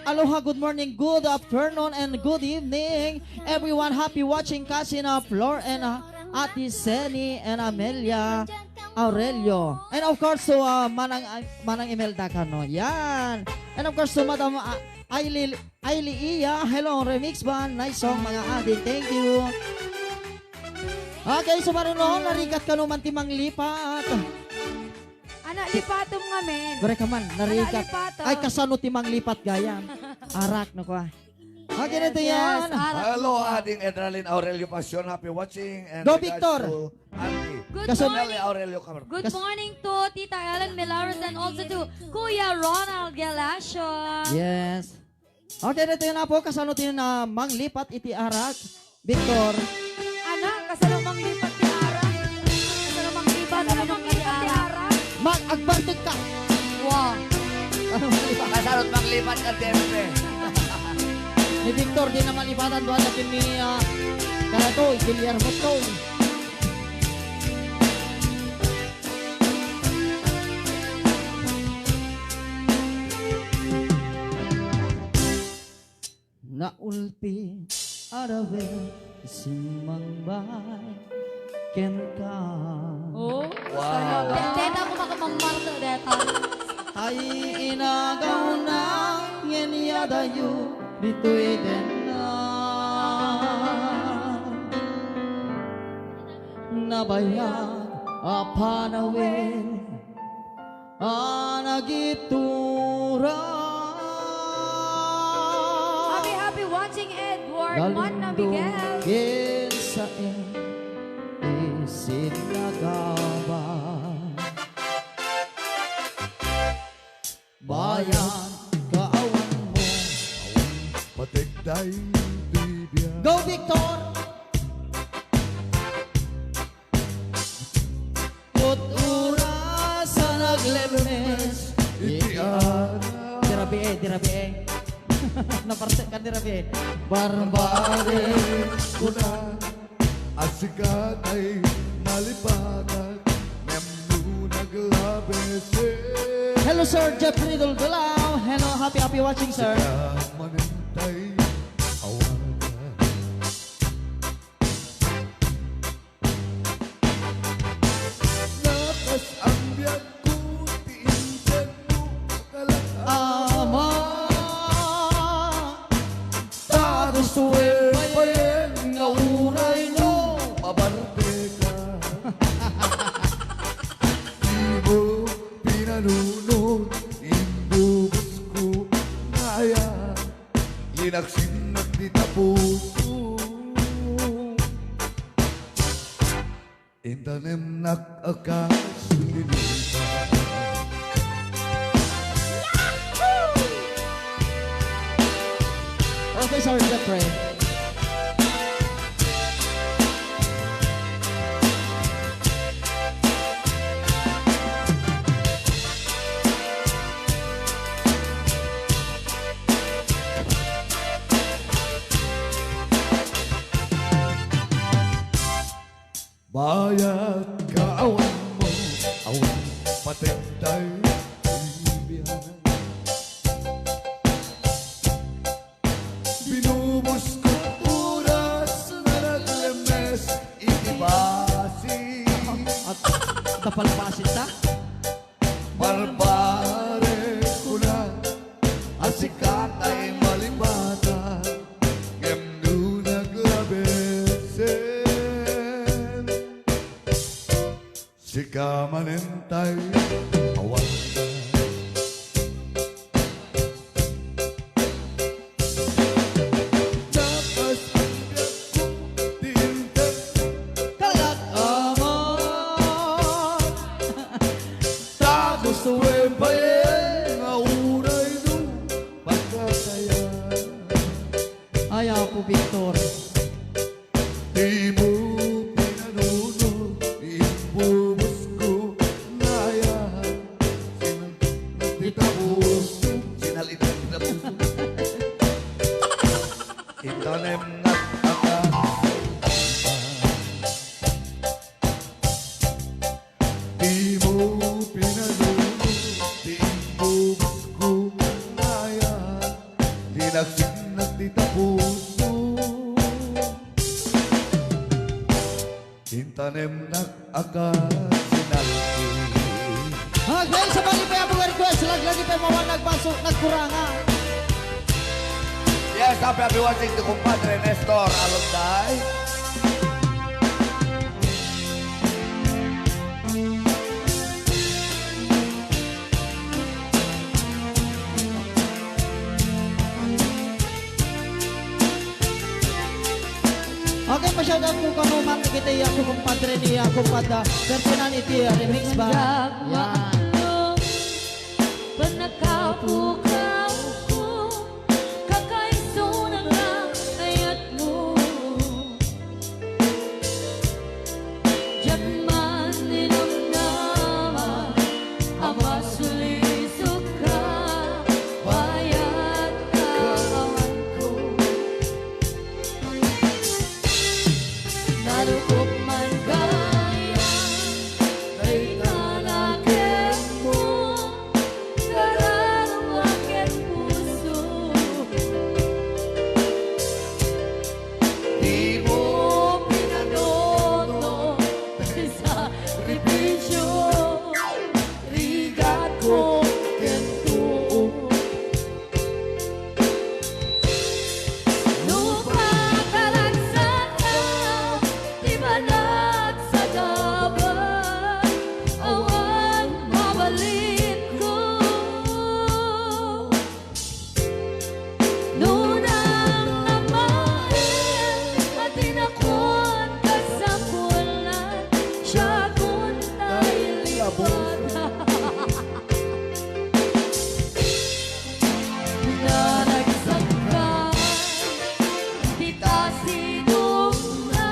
Aloha, good morning, good afternoon, and good evening. Everyone, happy watching, cousin, uh, Flor and, uh, Ate Seni and Amelia Aurelio. And of course, to, uh, Manang, uh, Manang Imelda Cano. Yan. And of course, to Madam, uh, Ailey, Ailey Iya. Hello, Remix Band. Nice song, mga ading. Thank you. Okay, so, Maruno, narigat kano man ti manglipat. Ana, lipatom ngamin. Gure ka man, Ana, narigat. lipatom. Ay, kasano ti manglipat gayam? Arak, no, kwa. Okay, Yes, ito yes, yan. arak. Hello, Ading Edralin Aurelio Passion. Happy watching. And Go, regards Victor. to Auntie Good Kaso- Nelly morning. Aurelio Camargo. Good Kas- morning to Tita Ellen Milares and also to Kuya Ronald Galacio. Yes. Okay, ito yun na po. Kasano tayo na manglipat iti arak? Victor. Ana, kasano manglipat ti arak? Kasano manglipat ti arak? Mag-, agbartek ka. Wow. Kasano manglipat? Kasano't manglipat ka, T M P? Ni Victor, di na malipatan. Doon na kin ni, ah, kaya to, Guillermo to. Naulpi a rawen ti simmangbay kenka. Oh, Wow. Deta ko makamangmarto deta. Ay inagaw na ngeniadayo ditoy denna. Nabayag a panawen a nagitura. Happy, happy watching, Edward Manna Miguel. Ken saen ti sinagaba. Bayan, kaawan mo. Awan pategday ti biag. Go, Victor! Put oras a naglemmes iti ara. Dirabi eh, dirabi eh. Naparte ka, dirabi eh. Barbare kuna a sikat ay nalipatan, ngem no naglabes, eh. Hello, Sir Jeffrey Dulgulao. Hello, happy, happy watching, sir. Sika manentay awanan. Napas ang biag ko, ti inted mo, kalag Ama. Datos wen payen nga uray no mabarte ka. Di mo pinanunot, indubos ko nga ayan, linaksinnak dita puso. Intanemnak a kas linita. Okay, sorry, Jeffrey. Bayat kaawan mo, awan pategday ti biag. Binubos Kamanentay, awanta. Dapas ang biag ko, tintek, kalak, ama. Ta gusto en payen nga uray no pagkataya. Ay, Apo Victor. Dimo pinanuno, imbubus ko, naya. Sinal-, nagtitapos. Sinal-, nagtitapos. Intanem nga aka. Dimo pinanuno, ti imbubus ko, naya. Dinagsinag ti tapuso. Intanemnak a kasinalki. Okay, sabali pay a mga request, laglagi pay mawa nagbaso, nagkuranga. Yes, happy, happy watching to kumpadre Nestor Alumday. Okay, pa-shoutout ko kano man, dagiti, ah, kumpadre ni, ah, kumpadre Ferdinand iti, ah, remix ba? Yan. Pannakapukaw ko, kakaisuna nga ayatmo. Diak man ninamnama a masulisok ka, bayat ka awan ko. Narukop man gayam, dayta la kenmo. Kararua ken puso. Dimo pinanuno ti sakrifisio, rigatko ken tuo. No pakaragsatka ti panagsagabak, awan mabalinko. No namnamaen a tinakon kasapulan, siakon tay lipatak. Pinanagsakan ti tasidongna,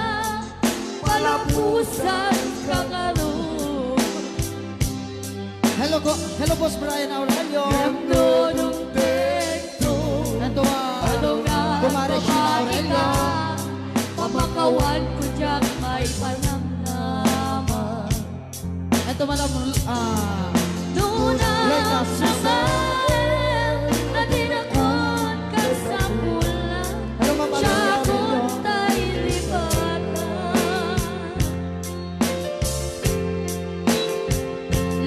palapusan ka ngarud. Hello, go-, hello, Boss Brian Aurelio. Ngem no dumtengto, and to, uh, ano nga kumare Sheila Aurelio. Pamakawan ko diak maipanamnama. Ito, Madam, ah, Lorna Susan. Hello, Ma'am Amelia Aurelio.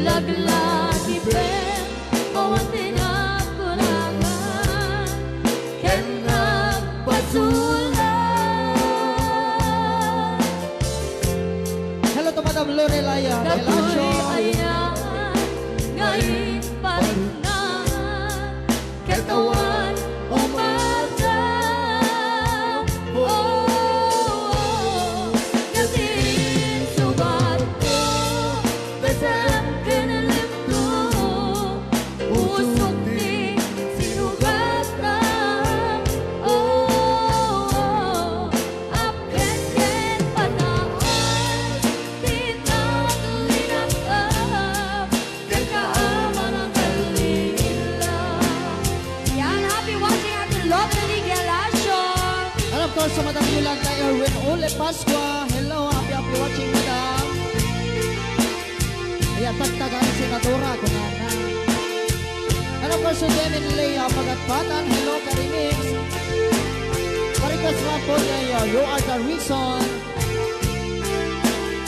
Laglagi pen, awan ti nakurangan. Ken nagpasulan. Hello to Madam Lorelai, ah, Velasco. Datoy ayan nga imparingan, ket awan umarda. Oh, oh, oh. Nga ti insubatko, basam ken lemto. Usok ti sinugatam, oh, oh, apken ken pataay ti naglinangam, ken kaaman a kalilla. Yan, happy watching, Ate Loveline Galacio. And of course, sa Madam Yolanda Erwin Ole Pascua. Hello, happy, happy watching, Madam. Ay, tagtagan, senadora, kunana. And of course, to Demin Lea Pagatpatan, hello, ka-remix. Pa-request lang po niya, You Are the Reason.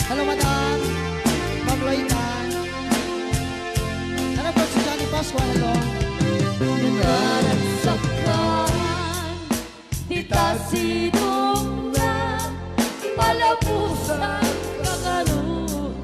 Hello, madam. Pabloy ka. And of course, to Johnny Pascua, hello. Naragsakan. Ti tasidongna, palapusan ka ngarud.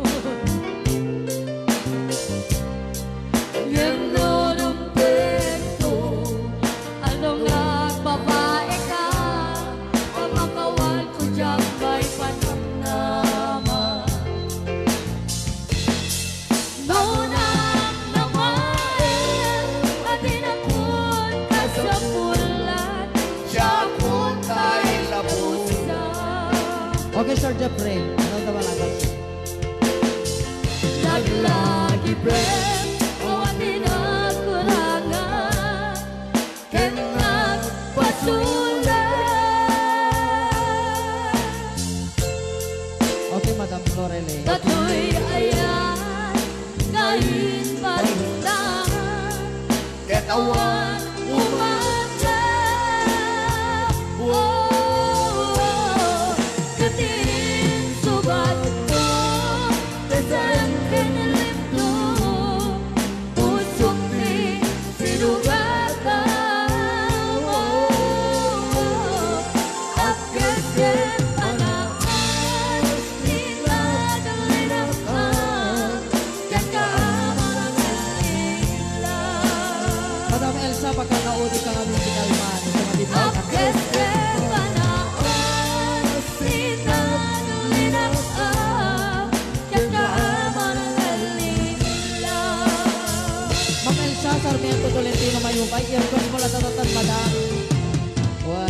Mister Jeffrey, ano daw ang alas? Naglagi, pre, awan ti nagkurangan ken nagpasulat. Okay, Madam Lorelei. Datoy ayan nga imbalindan. Ket awan umaga. Oh, ket insubadko, ti saan ken limto, pusok ti sinugatan. Oh, oh, oh. Apkes ket panaas ti naglinakam. Madam Elsa, baka naudi ka nga musical man. Sa madidinan. Apkes ket panaas ti naglinakam, ket kaamon nga lila. Ma'am Elsa Sarmiento Tolentino, mayupay, i-request mo la tatatan, madam. Wan.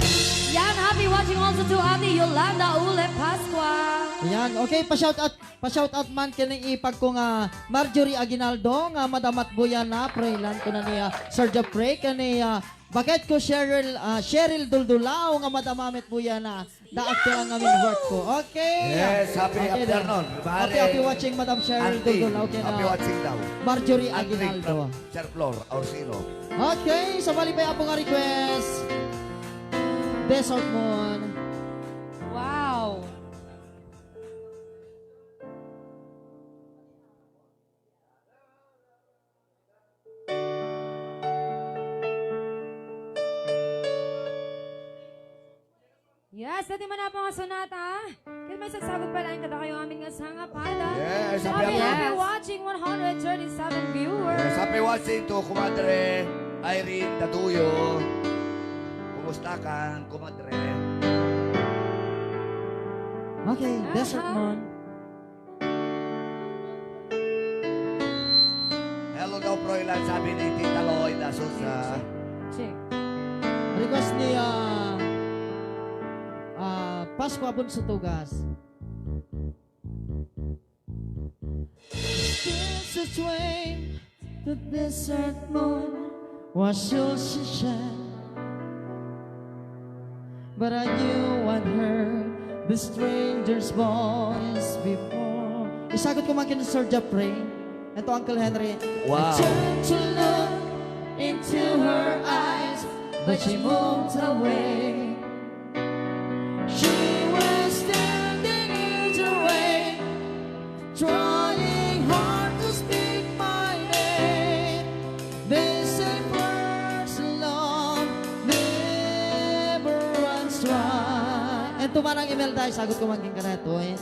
Yan, happy watching also to Ate Yolanda Ule Pascua. Yan, okay, pa-shout out Pa-shout out man ken ni ipagko nga Marjorie Aguinaldo nga madama met buyana, pray lang kuna ni, ah, Sir Jeffrey ken ni, ah, baketko Cheryl, ah, Cheryl Duldulao nga madama met buyana. Daak ti lang ngamin work ko. Okay. Yes, happy afternoon, pare. Happy, happy watching, Madam Cheryl Duldulao ken, ah, Marjorie Aguinaldo. Sir Flor Orsino. Okay, sabali pay, Apo, nga request. Desert Moon. Wow. Yes, dati man nga sonata. Ket maisagsagot pay laeng kadakayo amin nga sangapada. Yes, happy, happy, happy watching, one hundred thirty-seven viewers. Yes, happy watching to Kumadre Irene Daduyo. Kumusta ka, Kumadre? Okay, Desert Moon. Hello daw, Froilan, sabi ni Tita Loida Souza. Check. Request ni, ah, ah, Pascua Bunso Tugas. This is way the desert moon was so shy. But I knew I'd heard the stranger's voice before. Isagutko man ken Sir Jeffrey. Ito, Uncle Henry. Wow. I turned to look into her eyes, but she moved away. She was standing in the rain, trying hard to speak my name. They say first love never runs dry. And to Manang Imelda, isagutko man ken kanato, eh.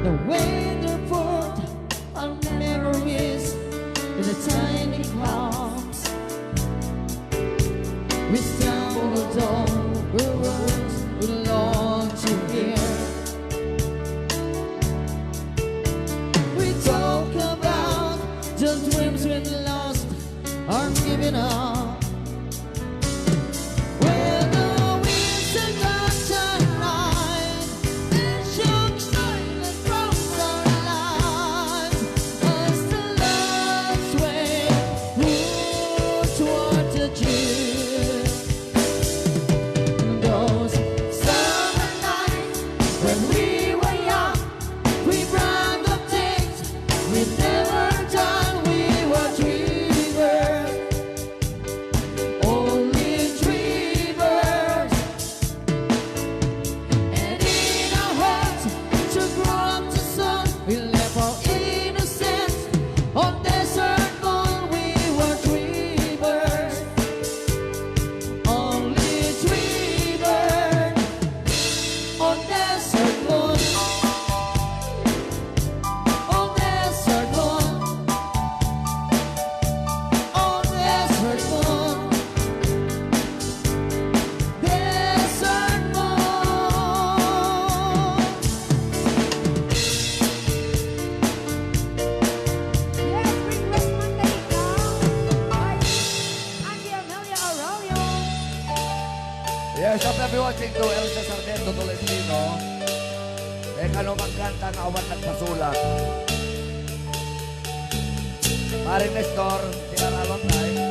The weather put our memories in the tiny clumps. We stumbled over words we long to hear. We talk about the dreams we lost or given up. Where the winds of God shine night and shook silence from our lives as the last wave moved toward the deep. Those summer nights when we were young, we brag of things we never done. We were dreamers, only dreamers. And in our hearts to grow up to soon, we left our innocence on desert moon. We were dreamers, only dreamers on desert moon. On desert moon. On desert moon. Desert moon. Yes, request man tayo ikaw. Ay, Auntie Amelia Aurelio. Yes, happy watching to Elsa Sarmiento Tolentino. Eh, Kano magkanta nga awan nagpasulat? Pare Nestor, sinaralon tayo.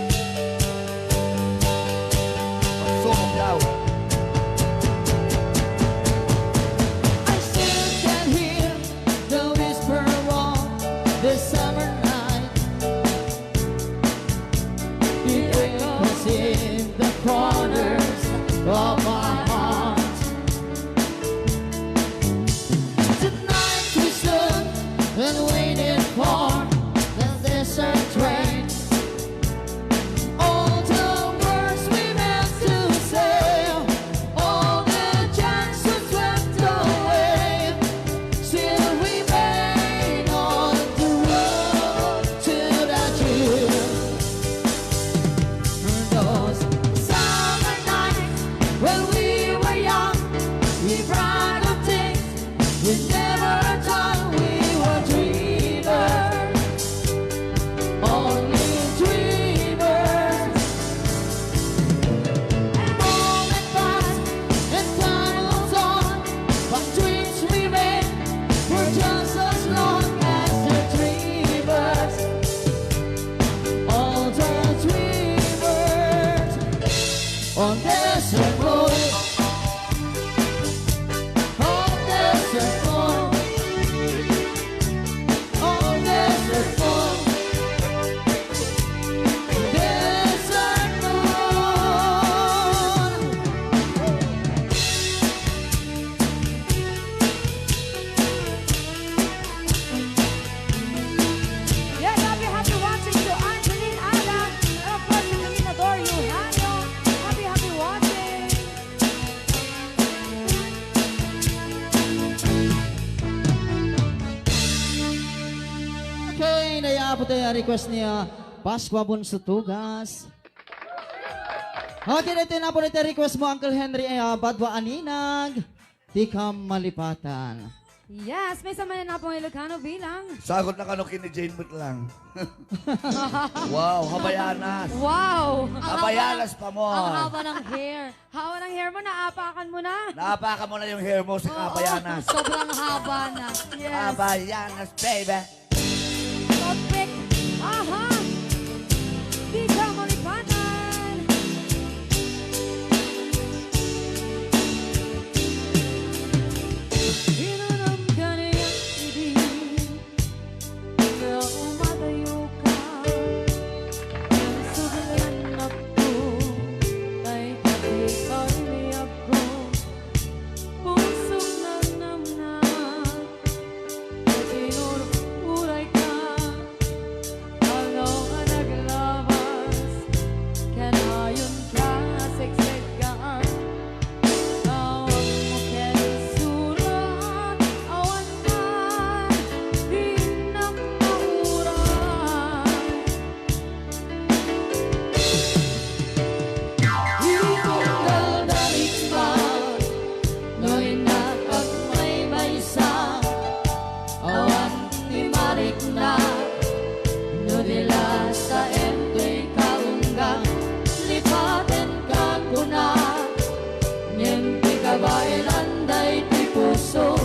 Magsubok daw. I still can hear the whisper of the summer night. It echoes in the corners of my heart. Tonight we stood and waited for the desert rain. All the words we meant to say, all the chances swept away, still remain on the road to the truth. Those summer nights when we were young, we brag of things we never thought. We were dreamers, only dreamers. Moment pass and time moves on, but dreams remain for just as long as the dreamers. All the dreamers on desert moon, on desert moon, on desert moon, desert moon. Yes, happy, happy watching to Angeline Alan and of course to Dominador Eugenio. Happy, happy watching. Okay, naiapo tayo a request ni, ah, Pascua Bunso Tugas. Okay, dito na po iti request mo, Uncle Henry, eh, ah, Badwa Aninag. Dika malipatan. Yes, may sama na po ng Ilocano bilang. Sagot na kano kini Jane Butlang. Wow, habayanas. Wow! Habayanas pa mo. Ang haba ng hair. Haba ng hair mo, naapakan mo na. Naapakan mo na yung hair mo sa Oo, kahabayanas. Sobrang haba na. Yes. Habayanas, baby. Toothpick. Aha! Di ka malipatan. Inunam ka niya, idi. Nga umadayo ka. Ang suglan ako, tay pati kay miyag ko. Pusong nanamnam. Tinururay ka, ano nga naglabas, kanayon ka, seksek ka, tawag mo ken sura, awan man, di na mauray. Itunggal da rikma, no innak agmaymaysa, awan ti marikna, no di lasaem toy kaungga, lipatenka kuna, ngem ti kabaelan daytoy puso,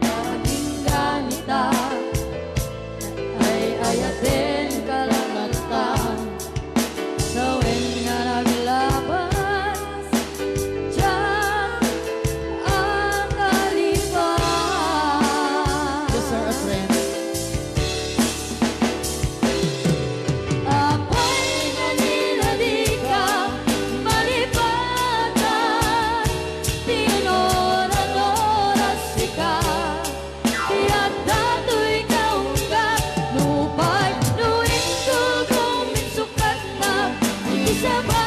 agingga ita. Ay-ayaten ka latta, sawen nga naglabas, diak a kalipas. Yes, sir, a friend. Apay nga nila dika malipatan, ti oras-oras sika. Ti adda toy kaunggat, nupay no intoy guminsukatna, iti sabali